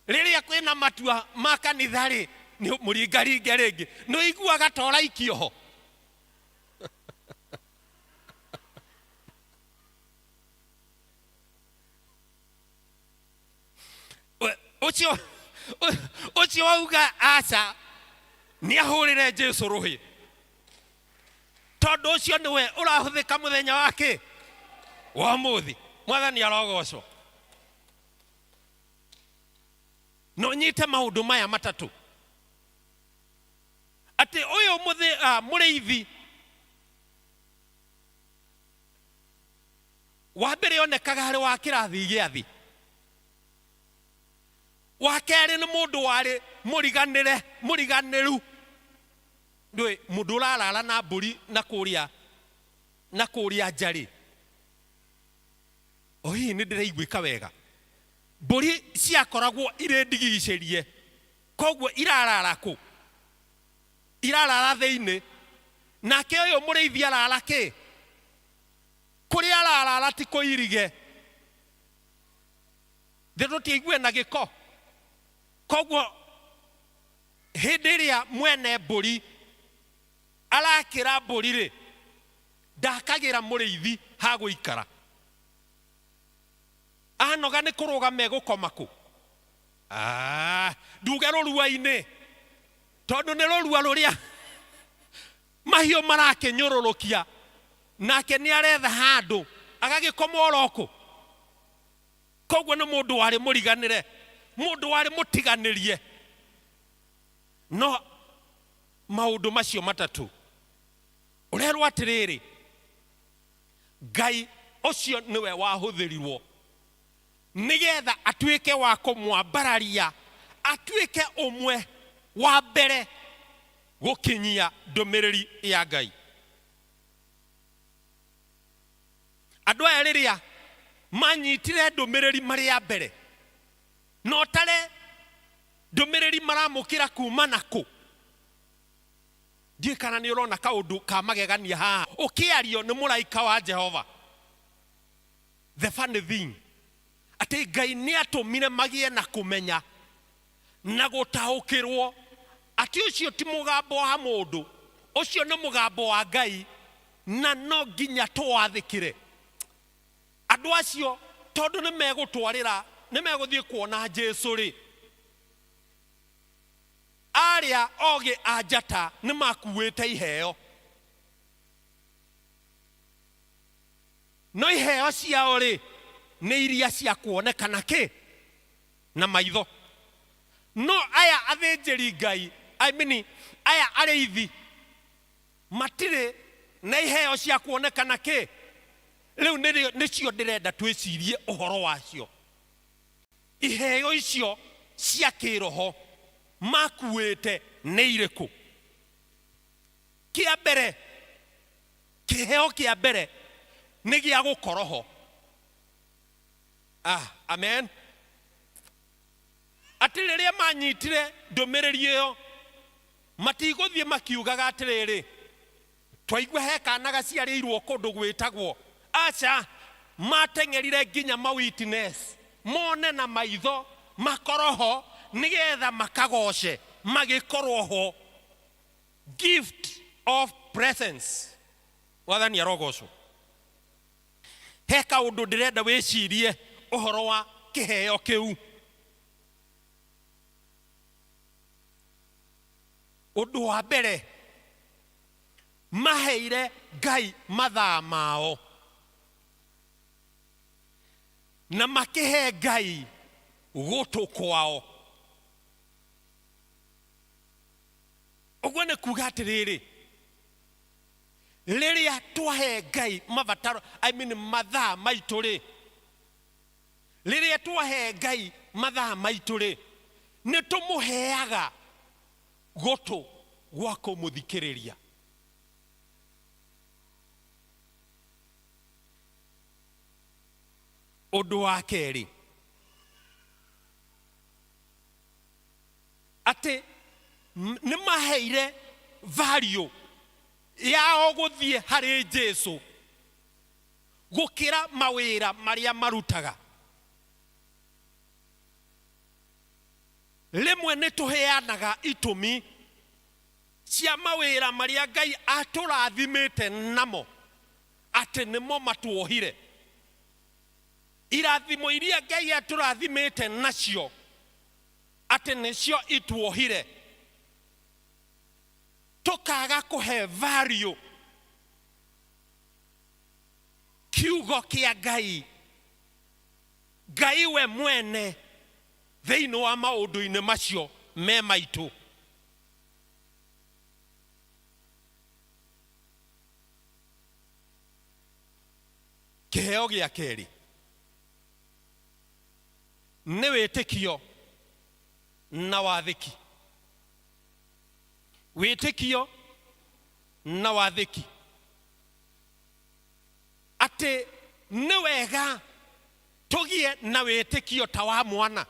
Rĩrĩa kwĩna matua ma kanitha rĩ, nĩ mũringaringe rĩngĩ, nĩ ũiguaga ta ũraikio ho. Ũcio, ũcio wauga aca, nĩ ahũrĩre Jesu rũhĩ, tondũ ũcio nĩwe ũrahũthĩka mũthenya wa kĩ wa ũmũthĩ. Mwathani arogocwo. Na ũnyite maũndũ maya matatũ, atĩ ũyũ mũrĩithi wa mbere onekaga harĩ wa kĩrathi gĩa thĩ, wa kerĩ nĩ mũndũ warĩ mũriganĩre, mũriganĩru. Ndũĩ mũndũ ũrarara na mbũri na kũrĩa Na kũrĩa nja rĩ, o hihi nĩ ndĩraiguĩka wega? Mbũri ciakoragwo irĩ ndigicĩrie, koguo irarara kũ? Irarara thĩinĩ. Nake ũyũ mũrĩithi arara kĩ? Kũrĩa ararara ti kũirige. Thĩ tũtiaigue na gĩko. Koguo hĩndĩ ĩrĩa mwene mbũri arakĩra mbũri-rĩ, ndakagĩra mũrĩithi ha gũikara. Anoga nĩ kũrũgama egũkoma kũ? Ah, nduge rũrua-inĩ, tondũ nĩ rũrua rũrĩa mahiũ marakĩnyũrũrũkia, nake nĩ aretha handũ agagĩkoma oro kũ. Koguo nĩ mũndũ warĩ mũriganĩre, mũndũ warĩ mũtiganĩrie. No maũndũ macio matatũ ũrerwo atĩrĩrĩ, Ngai ũcio nĩwe wahũthĩrirwo nĩgetha atuĩke wa kũmwambararia, atuĩke ũmwe wa mbere gũkinyia ndũmĩrĩri ya Ngai. Andũ aya rĩrĩa manyitire ndũmĩrĩri marĩ a mbere, na ũtare ndũmĩrĩri maramũkĩra kuma na kũ? Ndiũĩ kana nĩ ũrona kaũndũ ka magegania haha ũkĩario nĩ mũraika wa Jehova. The funny thing, atĩ Ngai nĩ atũmire magĩe na kũmenya na gũtaũkĩrwo atĩ ũcio ti mũgambo wa mũndũ, ũcio nĩ mũgambo wa Ngai na no nginya tũwathĩkĩre. Andũ acio tondũ nĩ megũtwarĩra, nĩ megũthiĩ kuona Jesu rĩ, arĩa ogĩ a njata nĩ makuĩte iheo. No iheo ciao rĩ, nĩ iria cia kuonekana kĩ? Na maitho. No aya athĩnjĩri Ngai, I mean, aya arĩithi matirĩ na iheo cia kuonekana kĩ? Rĩu nĩcio ndĩrenda twĩcirie ũhoro wacio. Iheo icio cia kĩroho makuĩte nĩ irĩkũ? Kĩa mbere, kĩheo kĩa mbere nĩ gĩa gũkorwo ho. Ah, amen. Atĩ rĩrĩa manyitire ndũmĩrĩri ĩyo, matigũthiĩ makiugaga atĩrĩrĩ, twaigua he kana gaciarĩirwo kũndũ gwĩtagwo. Aca, mateng'erire nginya ma witness, mone na maitho, makorwo ho, nĩgetha makagoce magĩkorwo ho. Gift of presence. Mwathani arogocwo. He kaũndũ ndĩrenda wĩcirie ũhoro wa kĩheo kĩu. Ũndũ wa mbere, maheire Ngai mathaa mao na makĩhe Ngai gũtũ kwao. Ũguo nĩ kuga atĩrĩrĩ, rĩrĩa twahe Ngai mabataro, I mean mathaa maitũ rĩ, rĩrĩa twahe Ngai mathaa maitũ rĩ, nĩ tũmũheaga gũtũ gwa kũmũthikĩrĩria. Ũndũ wa kerĩ, atĩ nĩ maheire value yao gũthiĩ harĩ Jesu gũkĩra mawĩra marĩa marutaga. Rĩmwe nĩ tũheanaga itũmi cia mawĩra marĩa Ngai atũrathimĩte namo atĩ nĩmo matuohire. Irathimo iria Ngai atũrathimĩte nacio atĩ nĩcio ituohire, tũkaga kũhe value kiugo kĩa Ngai, Ngai we mwene thĩinĩ wa maũndũ-inĩ macio me maitũ. Kĩheo gĩa kerĩ nĩ wĩtĩkio na wathĩki. Wĩtĩkio na wathĩki. Atĩ nĩ wega tũgĩe na wĩtĩkio ta wa mwana.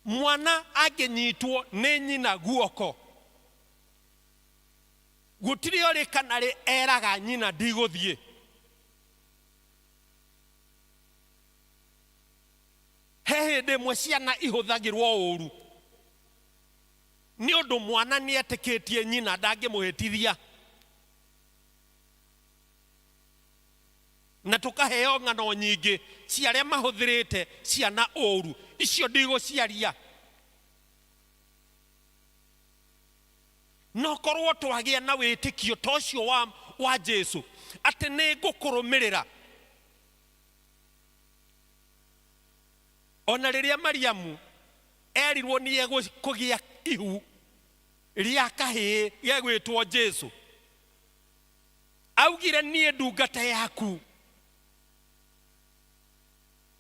Mwana angĩnyitwo nĩ nyina guoko, gũtirĩ orĩ kana rĩ eraga nyina ndigũthiĩ. He hĩndĩ ĩmwe ciana ihũthagĩrwo ũru nĩ ũndũ mwana nĩ etĩkĩtie nyina ndangĩmũhĩtithia. Na tũkaheo ng'ano nyingĩ cia arĩa mahũthĩrĩte ciana ũru, icio ndigũciaria. No korwo twagĩa na wĩtĩkio ta ũcio wa, wa Jesu atĩ nĩ ngũkũrũmĩrĩra. Ona rĩrĩa Mariamu erirwo nĩ egũkũgĩa ihu rĩa kahĩĩ gegwĩtwo Jesu, augire niĩ ndungata yaku,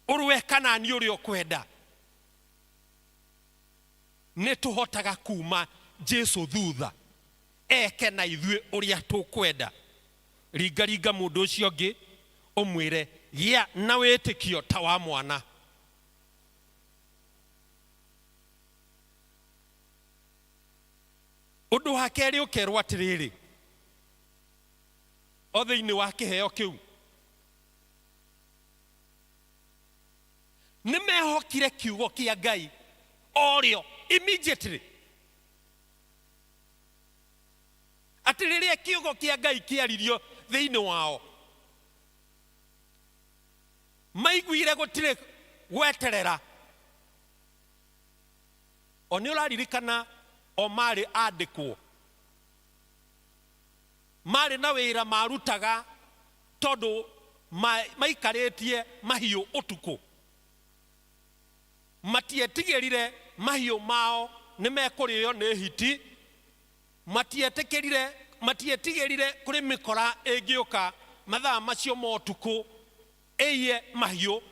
ũrũe kana niĩ ũrĩa ũkwenda. Nĩ tũhotaga kuma Jesu thutha eke na ithuĩ ũrĩa tũkwenda. Ringaringa mũndũ ũcio ũngĩ ũmwĩre gĩa na wĩtĩkio ta wa mwana. Ũndũ wa kerĩ ũkerwo atĩrĩrĩ, o thĩinĩ wa kĩheo kĩu nĩ mehokire kiugo kĩa Ngai o rĩo immediately, atĩ rĩrĩa kiugo kĩa Ngai kĩaririo thĩinĩ wao maiguire gũtirĩ gweterera. O nĩ ũraririkana o marĩ andĩkwo, marĩ na wĩra marutaga tondũ maikarĩtie mahiũ ũtukũ. Matietigĩrire mahiũ mao nĩ mekũrĩo nĩ hiti, matietigĩrire kũrĩ mĩkora ĩngĩũka mathaa macio ma ũtukũ ĩiye mahiũ,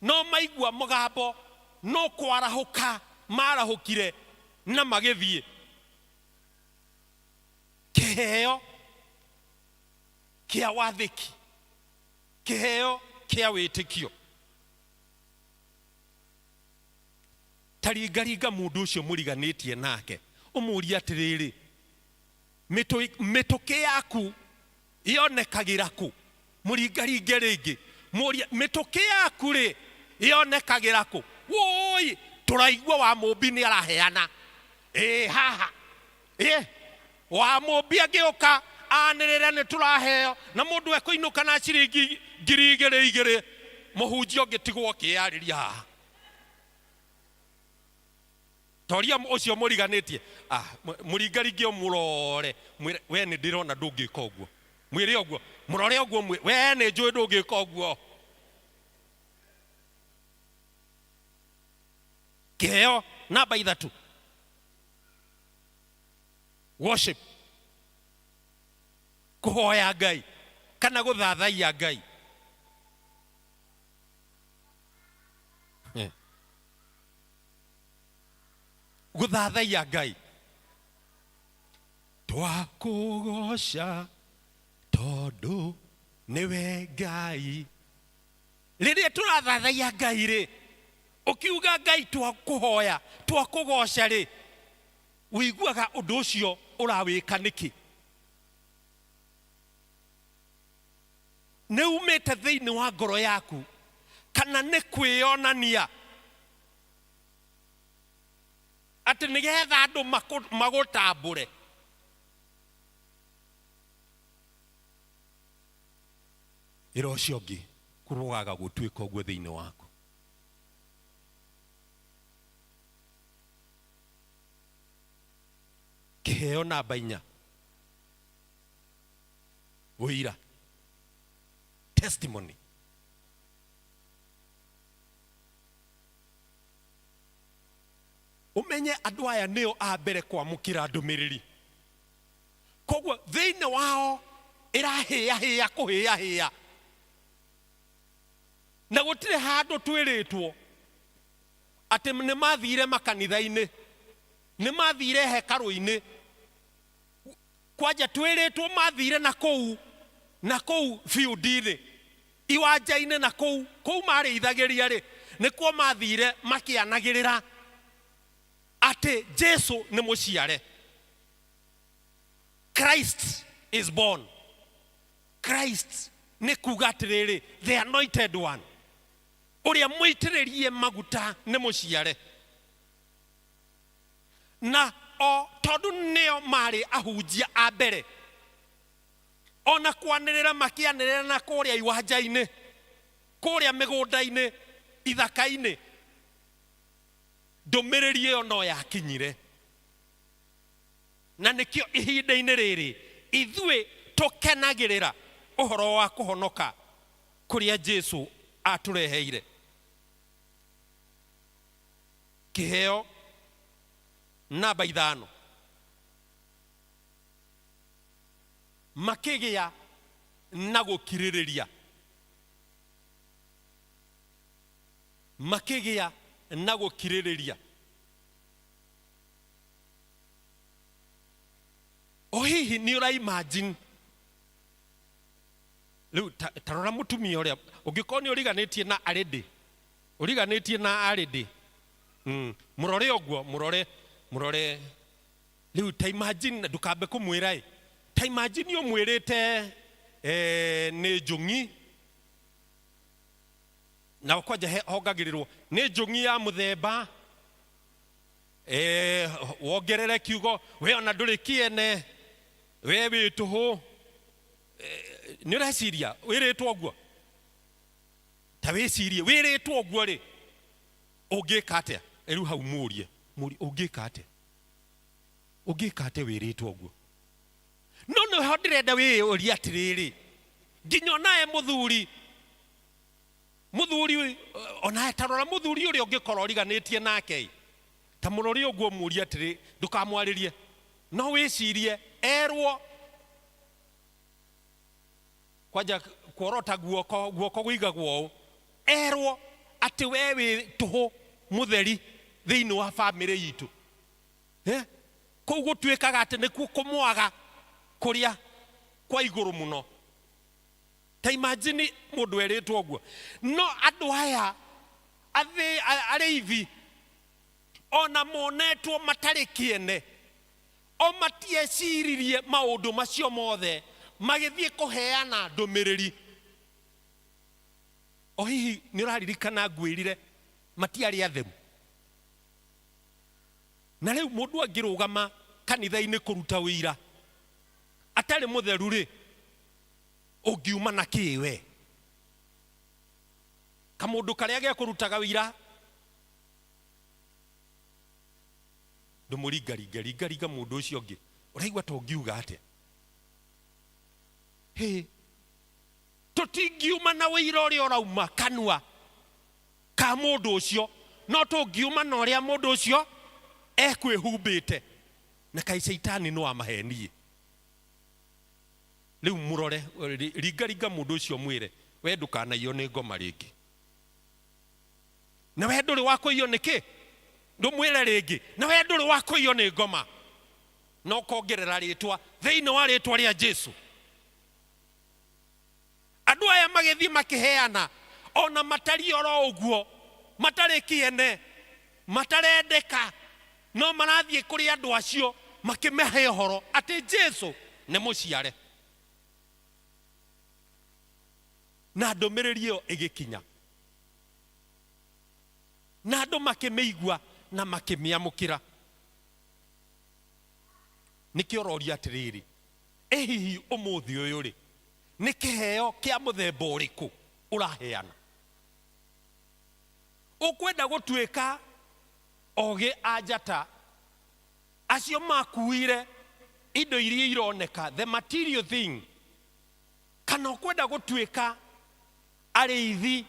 no maigua mũgambo no kwarahũka marahũkire na magĩthiĩ. Kĩheo kĩa wathĩki, kĩheo kĩa wĩtĩkio. Ta ringaringa mũndũ ũcio mũriganĩtie nake ũmũrie atĩrĩrĩ, mĩtũkĩ yaku yonekagĩra kũ? Mũringaringe rĩngĩ mũrie, mĩtũkĩ yaku rĩ yonekagĩra kũ? Wũi, tũraigua wa mũmbi nĩ araheana. Ĩĩ haha. Ĩĩ, wa mũmbi angĩũka anĩrĩre nĩ tũraheo, na mũndũ ekũinũka na ciringi ngiri igĩrĩ igĩrĩ, mũhunjia ũngĩtigwo ũkĩyarĩria haha. Toria ũcio mũriganĩtie, mũringaringe ũmũrore, mwĩre we nĩ ndĩrona ndũngĩka ũguo. Mwĩre ũguo, mũrore ũguo, we nĩ njũĩ ndũngĩka ũguo. Kĩheo namba 3, worship, kũhoya Ngai kana gũthathaiya Ngai. Gũthathaiya Ngai. Twakũgoca tondũ nĩwe Ngai. Rĩrĩa tũrathathaiya Ngai rĩ, ũkiuga Ngai twakũhoya, twakũgoca rĩ, ũiguaga ũndũ ũcio ũrawĩka nĩkĩ? Nĩ umĩte thĩinĩ wa ngoro yaku kana nĩ kwĩyonania atĩ nĩgetha andũ magũtambũre? Ĩra ũcio ũngĩ kũrogaga gũtuĩka ũguo thĩinĩ waku. Kĩheo namba 4, ũira, testimony. Ũmenye andũ aya nĩo a mbere kwamũkĩra ndũmĩrĩri, koguo thĩinĩ wao ĩrahĩahĩa kũhĩahĩa, na gũtirĩ handũ twĩrĩtwo atĩ nĩ mathire makanitha-inĩ, nĩ mathire hekarũ-inĩ. Kwanja twĩrĩtwo mathire na kũu na kũu biũndi-inĩ, iwanja-inĩ na kũu kũu marĩithagĩria rĩ, nĩkuo mathire makĩanagĩrĩra atĩ Jesu nĩ mũciare. Christ is born. Christ nĩ kuga atĩrĩrĩ, the anointed one, ũrĩa mũitĩrĩrie maguta nĩ mũciare. Na o tondũ nĩo marĩ ahunjia a mbere, ona kwanĩrĩra makĩanĩrĩra na kũrĩa iwanja-inĩ, kũrĩa mĩgũnda-inĩ, ithaka-inĩ, ndũmĩrĩri ĩyo no yakinyire. Na nĩkĩo ihinda-inĩ rĩrĩ ithuĩ tũkenagĩrĩra ũhoro wa kũhonoka kũrĩa Jesu atũreheire. Kĩheo namba ithano, makĩgĩa na gũkirĩrĩria, makĩgĩa na gũkirĩrĩria. O hihi nĩ ũra imagine rĩu ta ta rora mũtumia ũrĩa ũngĩkorwo nĩ ũriganĩtie na arĩndĩ ũriganĩtie na arĩndĩ mm. Mũrore ũguo, mũrore, mũrore rĩu. Ta imagine, ndũkambe kũmwĩra ĩ, ta imagine ũmwĩrĩte eh, nĩ njũng'i na kwanja hongagĩrĩrwo nĩ njũng'i ya mũthemba eh, wongerere kiugo we ona ndũrĩ kĩene, we wĩ tũhũ eh, nĩ ũreciria wĩrĩtwo ũguo? Ta wĩcirie wĩrĩtwo ũguo rĩ, ũngĩka atĩa? Rĩu hau mũrie, mũrie ũngĩka atĩa, ũngĩka atĩa wĩrĩtwo ũguo? No nĩho ndĩrenda wĩyũrie atĩrĩrĩ, nginya onawe mũthuri, mũthuri onawe, ta rora mũthuri ũrĩa ũngĩkorwo ũriganĩtie nake ĩ, ta mũrore ũguo, mũrie atĩrĩ, ndũkamwarĩrie, no wĩcirie erwo kwanja kuorota guoko, guoko gũigagwo ũũ, erwo atĩ we wĩ tũhũ mũtheri thĩinĩ wa bamĩrĩ itũ eh? Kũu gũtuĩkaga atĩ nĩkuo kũmwaga kũrĩa kwa igũrũ mũno. Ta imagine mũndũ erĩtwo ũguo. No andũ aya athĩ arĩithi ona monetwo matarĩ kĩene, o matieciririe maũndũ macio mothe magĩthiĩ kũheana ndũmĩrĩri. O hihi nĩ ũraririkana ngwĩrire matiarĩ atheru? Na rĩu mũndũ angĩrũgama kanitha-inĩ kũruta ũira atarĩ mũtheru rĩ, ũngiuma na kĩ we? Kamũndũ karĩa gekũrutaga ũira ndũmũringaringe, ringaringa mũndũ ũcio ũngĩ, ũraigua ta ũngiuga atĩa? Hĩ, tũtingiuma na ũira ũrĩa ũrauma kanua ka mũndũ ũcio, no tũngiuma na ũrĩa mũndũ ũcio ekwĩhumbĩte. Na kaĩ caitani no amahenie? Rĩu mũrore, ringaringa mũndũ ũcio, mwĩre we ndũkanaiywo nĩ ngoma rĩngĩ, na we ndũrĩ wa kũiywo nĩ kĩ, ndũmwĩre rĩngĩ, na we ndũrĩ wa kũiywo nĩ ngoma, na ũkongerera rĩtwa thĩinĩ wa rĩtwa rĩa Jesu. Andũ aya magĩthiĩ makĩheana ona matariĩ oro ũguo, matarĩ kĩene, matarendeka, no marathiĩ kũrĩ andũ acio makĩmahe ũhoro atĩ Jesu nĩ mũciare. Na ndũmĩrĩri ĩyo ĩgĩkinya, na andũ makĩmĩigua na makĩmĩamũkĩra. Nĩkĩo ũroria atĩrĩrĩ, ĩ hihi ũmũthĩ ũyũ rĩ, nĩ kĩheo kĩa mũthemba ũrĩkũ ũraheana? Ũkwenda gũtuĩka ogĩ a njata acio makuire indo iria ironeka, the material thing, kana ũkwenda gũtuĩka arĩithi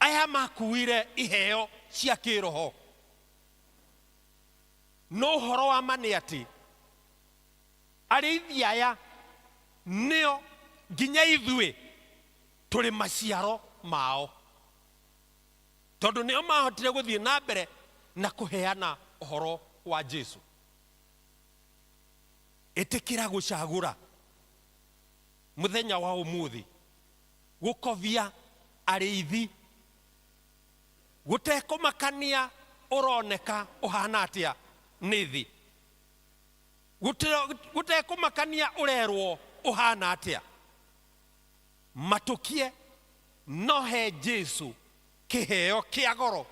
aya makuire iheo cia kĩroho? No ũhoro wa ma nĩ atĩ arĩithi aya nĩo nginya ithuĩ tũrĩ maciaro mao, tondũ nĩo mahotire gũthiĩ na mbere na kũheana ũhoro wa Jesu. Ĩ Ĩtĩkĩra gũcagũra mũthenya wa ũmũthĩ gũkobia arĩithi gũtekũmakania ũroneka ũhana atĩa nĩ thĩ, gũtekũmakania ũrerwo ũhana atĩa, matũkie no he Jesu kĩheo kĩa goro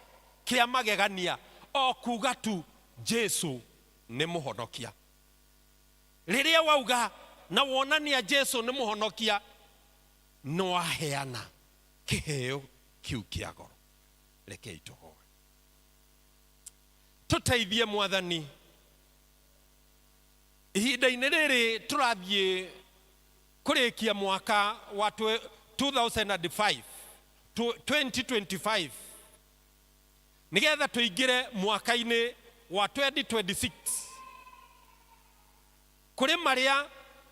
kĩa magegania o kuga tu Jesu nĩ mũhonokia. Rĩrĩa wauga na wonania Jesu nĩ mũhonokia, nĩ waheana kĩheo kĩu kĩa goro. Rekei tũhoe. Tũteithie Mwathani ihinda-inĩ rĩrĩ tũrathiĩ kũrĩkia mwaka wa 2005 2025 nĩgetha tũingĩre mwaka-inĩ wa 2026. Kũrĩ marĩa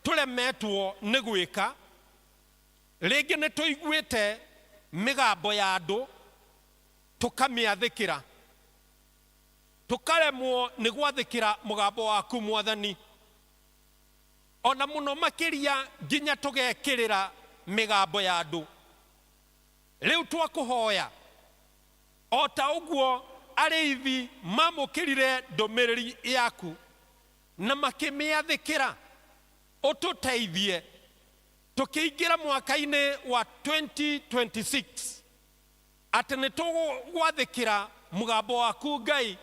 tũremetwo nĩ gwĩka, rĩngĩ nĩ tũiguĩte mĩgambo ya andũ tũkamĩathĩkĩra, tũkaremwo nĩ gwathĩkĩra mũgambo waku Mwathani, ona mũno makĩria nginya tũgekĩrĩra mĩgambo ya andũ. Rĩu twakũhoya o ta ũguo arĩithi mamũkĩrire ndũmĩrĩri yaku na makĩmĩathĩkĩra, ũtũteithie tũkĩingĩra mwaka-inĩ wa 2026 atĩ nĩ tũgwathĩkĩra mũgambo waku Ngai,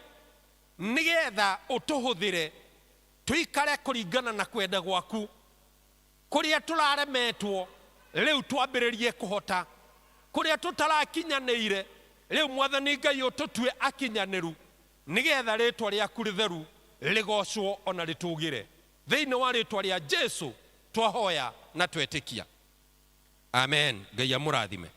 nĩgetha ũtũhũthĩre tũikare kũringana na kwenda gwaku. Kũrĩa tũraremetwo rĩu twambĩrĩrie kũhota, kũrĩa tũtarakinyanĩire rĩu Mwathani Ngai ũtũtue akinyanĩru, nĩgetha rĩtwa rĩaku rĩtheru rĩgocwo ona rĩtũgĩre. Thĩinĩ wa rĩtwa rĩa Jesu twahoya na twetĩkia, amen. Ngai amũrathime.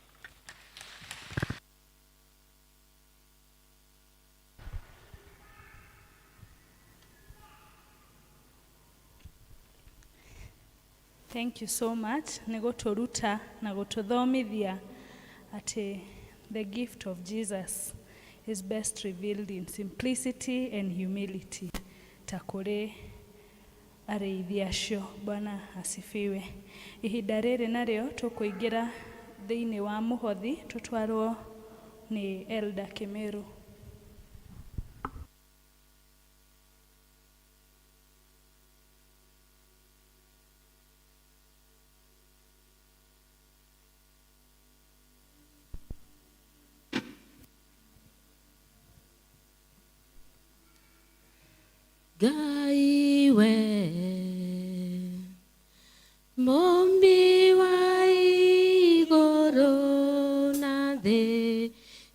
Thank you so much nĩ gũtũruta na gũtũthomithia atĩ the gift of Jesus is best revealed in simplicity and humility ta kũrĩ arĩithi acio. Bwana asifiwe. Ihinda rĩrĩ narĩo tũkũingĩra thĩinĩ wa mũhothi tũtwarwo nĩ Elder Kĩmĩru. Ngai we Mũmbi wa igũrũ na thĩ,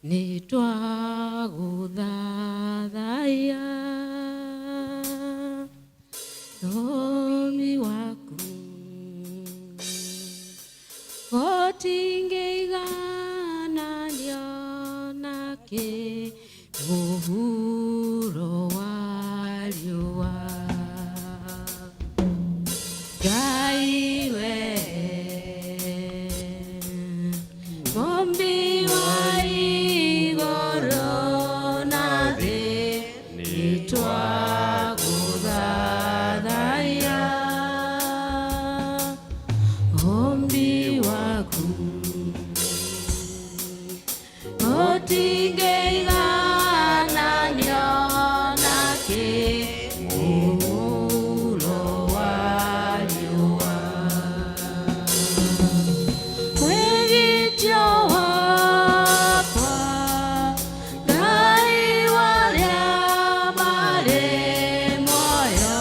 nĩ twagũthathaiya. Ũũmbi waku gũtingĩigananio nakĩ mũhuro wa riũa. Ngai we Mũmbi wa igũrũ na thĩ, nĩ twagũthathaiya. Ũmbi waku gũtingĩigananio nakĩ mũhuro wa riũa. Mwĩgitio wakwa, Ngai wa arĩa marĩ muoyo,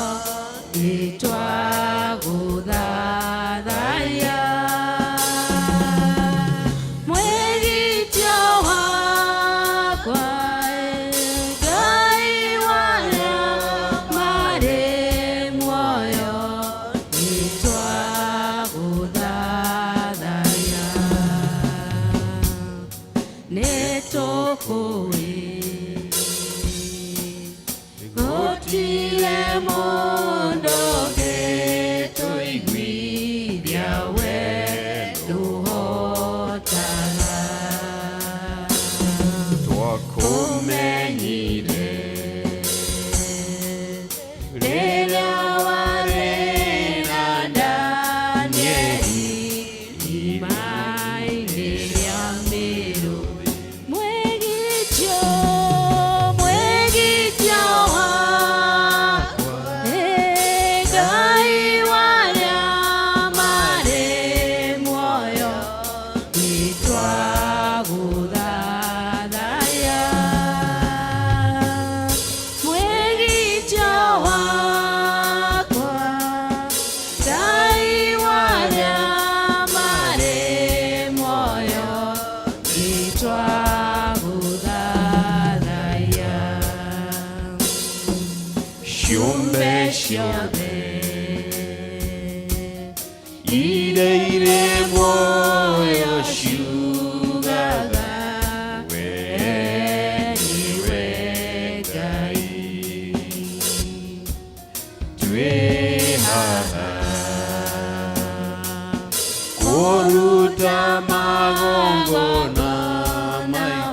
nĩ twagũthathaiya. Mwĩgitio wakwa, Ngai wa arĩa marĩ muoyo, nĩ twagũthathaiya. Nĩ tũkũĩ gũtirĩ mũndũ ũngĩ Ngai warĩa marĩ muoyo nĩtwagũthathaiya. Mwĩgitio wakwa, Ngai warĩa marĩ muoyo nĩtwagũthathaiya. Ciũmbe ciothe iria irĩ muoyo ciugaga wee nĩwe Ngai. Twĩ haha kũruta magongona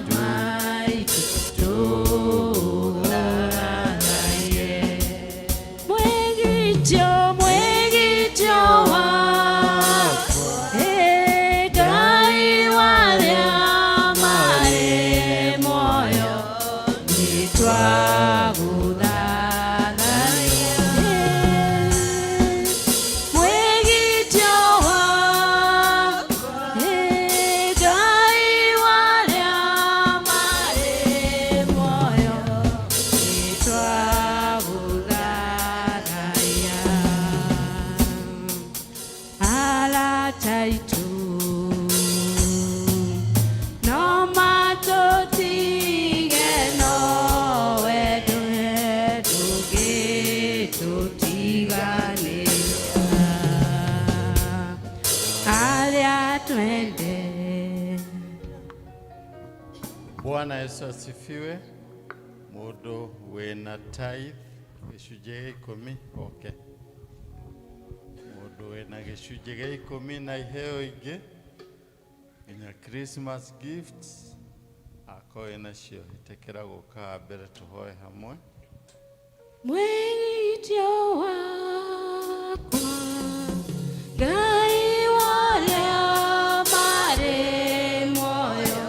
maitũ tũgũthathaiye. Mwĩgitio, mwĩgitio wakwa, ĩ Ngai warĩa marĩ muoyo nĩtwagũthathaiya. Mwĩgitio wakwa, ĩ Ngai warĩa marĩ muoyo nĩtwagũthathaiya. Arata aitũ no matũtige no wendo ndũngĩtũtiganĩria. Arĩa twende. Bwana Yesu asifiwe. Mundu wina tithe gĩcunjĩ gĩa ikũmi oke. Mundu wina gĩcunjĩ gĩa ikũmi na iheo ingĩ nginya Christmas gifts akorwo wĩnacio ĩtĩkĩra gũka haha mbere tũhoe hamwe. Mwĩgitio wakwa, Ngai warĩa marĩ muoyo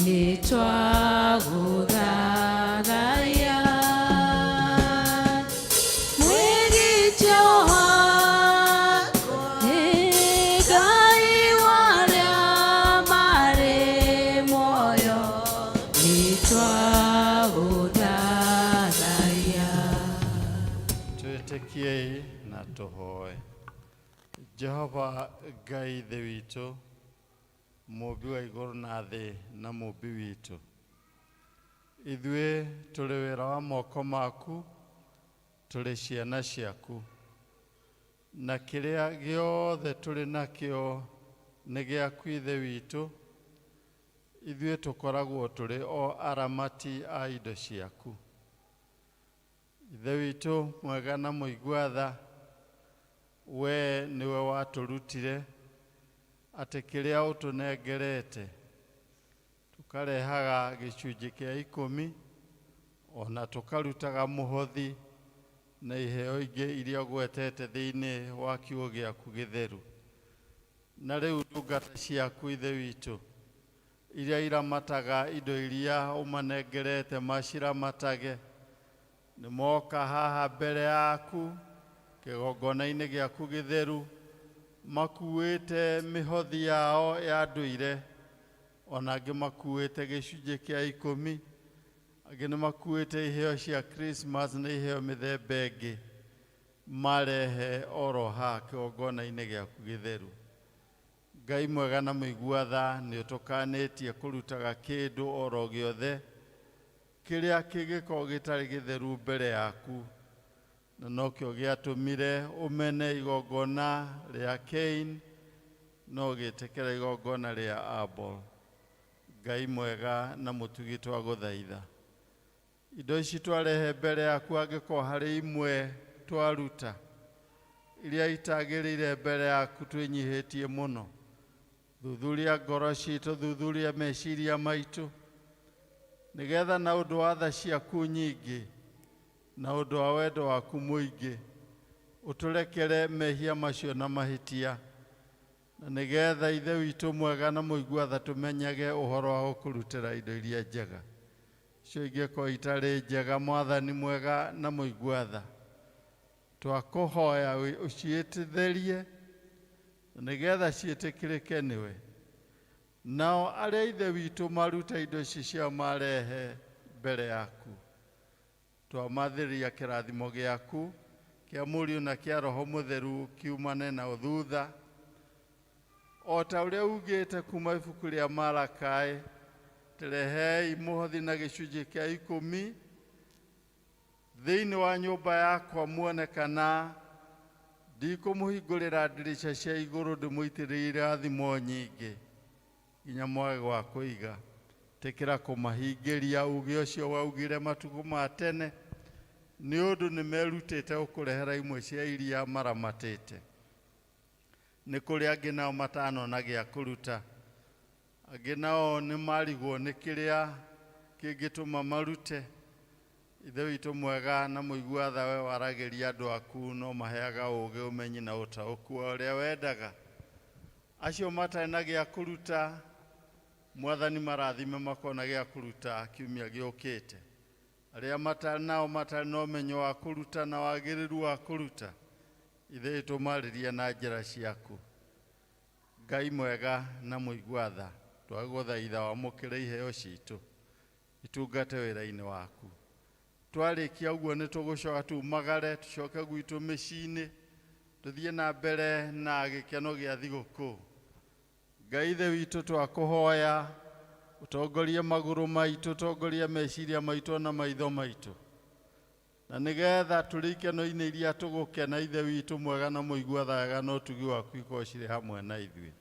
nĩtwagũthathaiya. Mwĩgitio wakwa, ĩ Ngai warĩa marĩ muoyo nĩtwagũthathaiya. Twĩtĩkiei na tũhoe. Jehova Ngai Ithe witũ, mũmbi wa igũrũ na thĩ na mũmbi witũ, ithuĩ tũrĩ wĩra wa moko maku, tũrĩ ciana ciaku, na kĩrĩa gĩothe tũrĩ nakĩo nĩ gĩaku Ithe witũ. Ithuĩ tũkoragwo tũrĩ o aramati a indo ciaku. Ithe witũ mwega na mũigua tha, we nĩwe watũrutire atĩ kĩrĩa ũtũnengerete tũkarehaga gĩcunjĩ kĩa ikũmi ona tũkarutaga mũhothi na iheo ingĩ iria ũgwetete thĩinĩ wa kiugo gĩaku gĩtheru. Na rĩu ndungata ciaku Ithe witũ iria iramataga indo iria ũmanengerete maciramatage, nĩ moka haha mbere yaku kĩgongona-inĩ gĩaku gĩtheru makuĩte mĩhothi yao ya ndũire, ona angĩ makuĩte gĩcunjĩ kĩa ikũmi, angĩ nĩ makuĩte iheo cia Christmas na iheo mĩthemba ĩngĩ, marehe oro haha kĩgongona-inĩ gĩaku gĩtheru. Ngai mwega na mũigua tha, nĩ ũtũkanĩtie kũrutaga kĩndũ oro gĩothe kĩrĩa kĩngĩkorwo gĩtarĩ gĩtheru mbere yaku, na nokĩo gĩatũmire ũmene igongona rĩa Cain no ũgĩtĩkĩra igongona rĩa Abel. Ngai mwega na mũtugi twagũthaitha, indo ici twarehe mbere yaku angĩkorwo harĩ imwe twaruta iria itagĩrĩire mbere yaku twĩnyihĩtie mũno, thuthuria ngoro citũ, thuthuria meciria maitũ, nĩgetha na ũndũ wa tha ciaku nyingĩ na ũndũ wa wendo waku mũingĩ ũtũrekere mehia macio na mahĩtia, na nĩgetha Ithe witũ mwega na mũigua tha tũmenyage ũhoro wa gũkũrutĩra indo iria njega. Icio ingĩkorwo itarĩ njega, Mwathani mwega na mũigua tha, Twakũhoya ũciĩtĩtherie nĩgetha ciĩtĩkĩrĩke nĩwe. Nao arĩa ithe witũ maruta indo ici ciao marehe mbere yaku, twamathĩrĩria kĩrathimo gĩaku kĩa Mũriũ na kĩa Roho Mũtheru kiumane na ũthutha, o ta ũrĩa ugĩte kuma ibuku rĩa Malakai, tũrehei mũhothi na gĩcunjĩ kĩa 10 thĩinĩ wa nyũmba yakwa, muone kana ndikũmũhingũrĩra ndirica cia igũrũ ndĩmũitĩrĩrie irathimo nyingĩ nginya mwage gwa kũiga. Tĩkĩra kũmahingĩria uge ũcio waugire matukũ ma tene, nĩ ũndũ nĩ merutĩte gũkũrehera imwe cia iria maramatĩte. Nĩ kũrĩ angĩ nao matanona gĩa kũruta, angĩ nao nĩ marigwo nĩ kĩrĩa kĩngĩtũma marute. Ithe witũ mwega na mũigua tha, we waragĩria andũ aku no maheaga ũũgĩ, ũmenyi na ũtaũku wa ũrĩa wendaga. Acio matarĩ na gĩa kũruta, Mwathani marathime makona gĩa kũruta kiumia gĩũkĩte. Arĩa matarĩ nao matarĩ na ũmenyo wa kũruta na wagĩrĩru wa kũruta, Ithe witũ marĩrie na njĩra ciaku. Ngai mwega na mũigua tha, twagũthaitha wamũkĩre iheo citũ itungate wĩra-inĩ waku. Twarĩkia ũguo nĩ tũgũcoka tumagare tũcoke gwitũ mĩciĩ-inĩ tũthiĩ na mbere na gĩkeno gĩa thigũkũ. Ngai ithe witũ, twakũhoya ũtongorie magũrũ maitũ, ũtongorie meciria maitũ na maitho maitũ, na nĩgetha tũrĩ ikeno-inĩ iria tũgũkena, Ithe witũ mwega na mũigua tha wega na ũtugi waku ikorwo cirĩ hamwe na ithuĩ.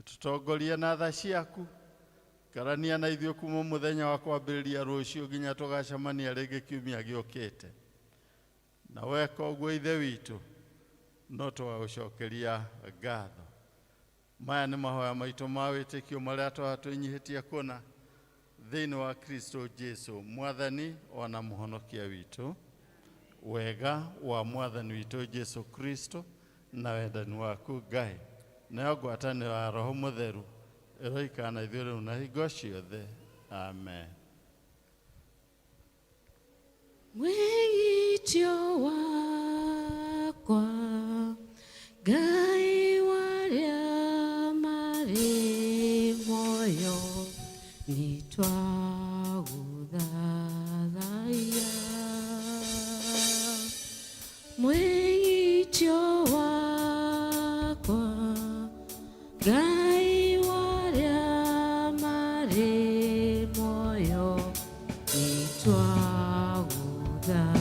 Tũtongorie na tha ciaku, karania na ithuĩ kuma mũthenya wa kwambĩrĩria rũciũ nginya tũgacemania rĩngĩ kiumia gĩũkĩte. Na weka ũguo Ithe witũ, no tũgagũcokeria ngatho. Maya nĩ mahoya maitũ ma wĩtĩkio marĩa twaha twĩnyihĩtie kũna thĩinĩ wa Kristo Jesu, Mwathani ona Mũhonokia witũ. Wega wa Mwathani witũ Jesu Kristo na wendani waku Ngai nayo ngwatanĩro ya Roho Mũtheru ĩroikara na ithuĩ rĩu na hingo ciothe. Amen. Mwĩgitio wakwa, Ngai warĩa marĩ muoyo, nĩ twagũthathaiya. Mwĩgitio wakwa, Ngai warĩa marĩ muoyo, nĩ twagũthathaiya.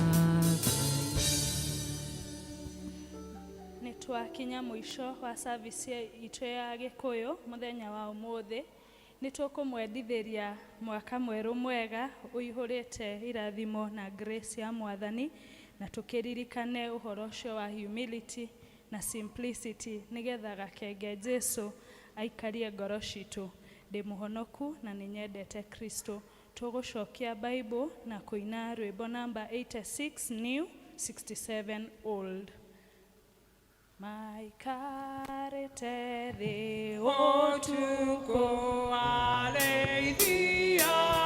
Nĩ twakinya mũico wa service itũ ya Gĩkũyũ mũthenya wa ũmũthĩ. Nĩ tũkũmwendithĩria mwaka mwerũ mwega ũihũrĩte irathimo na grace ya Mwathani, na tũkĩririkane ũhoro ũcio wa humility na simplicity nĩgetha gakenge Jesu aikarie ngoro citũ. Ndĩ mũhonoku na nĩ nyendete Kristo. Tũgũcokia Bible na kũina rwĩmbo namba 86 new, 67 old. Maikarĩte thĩ ũtukũ arĩithia.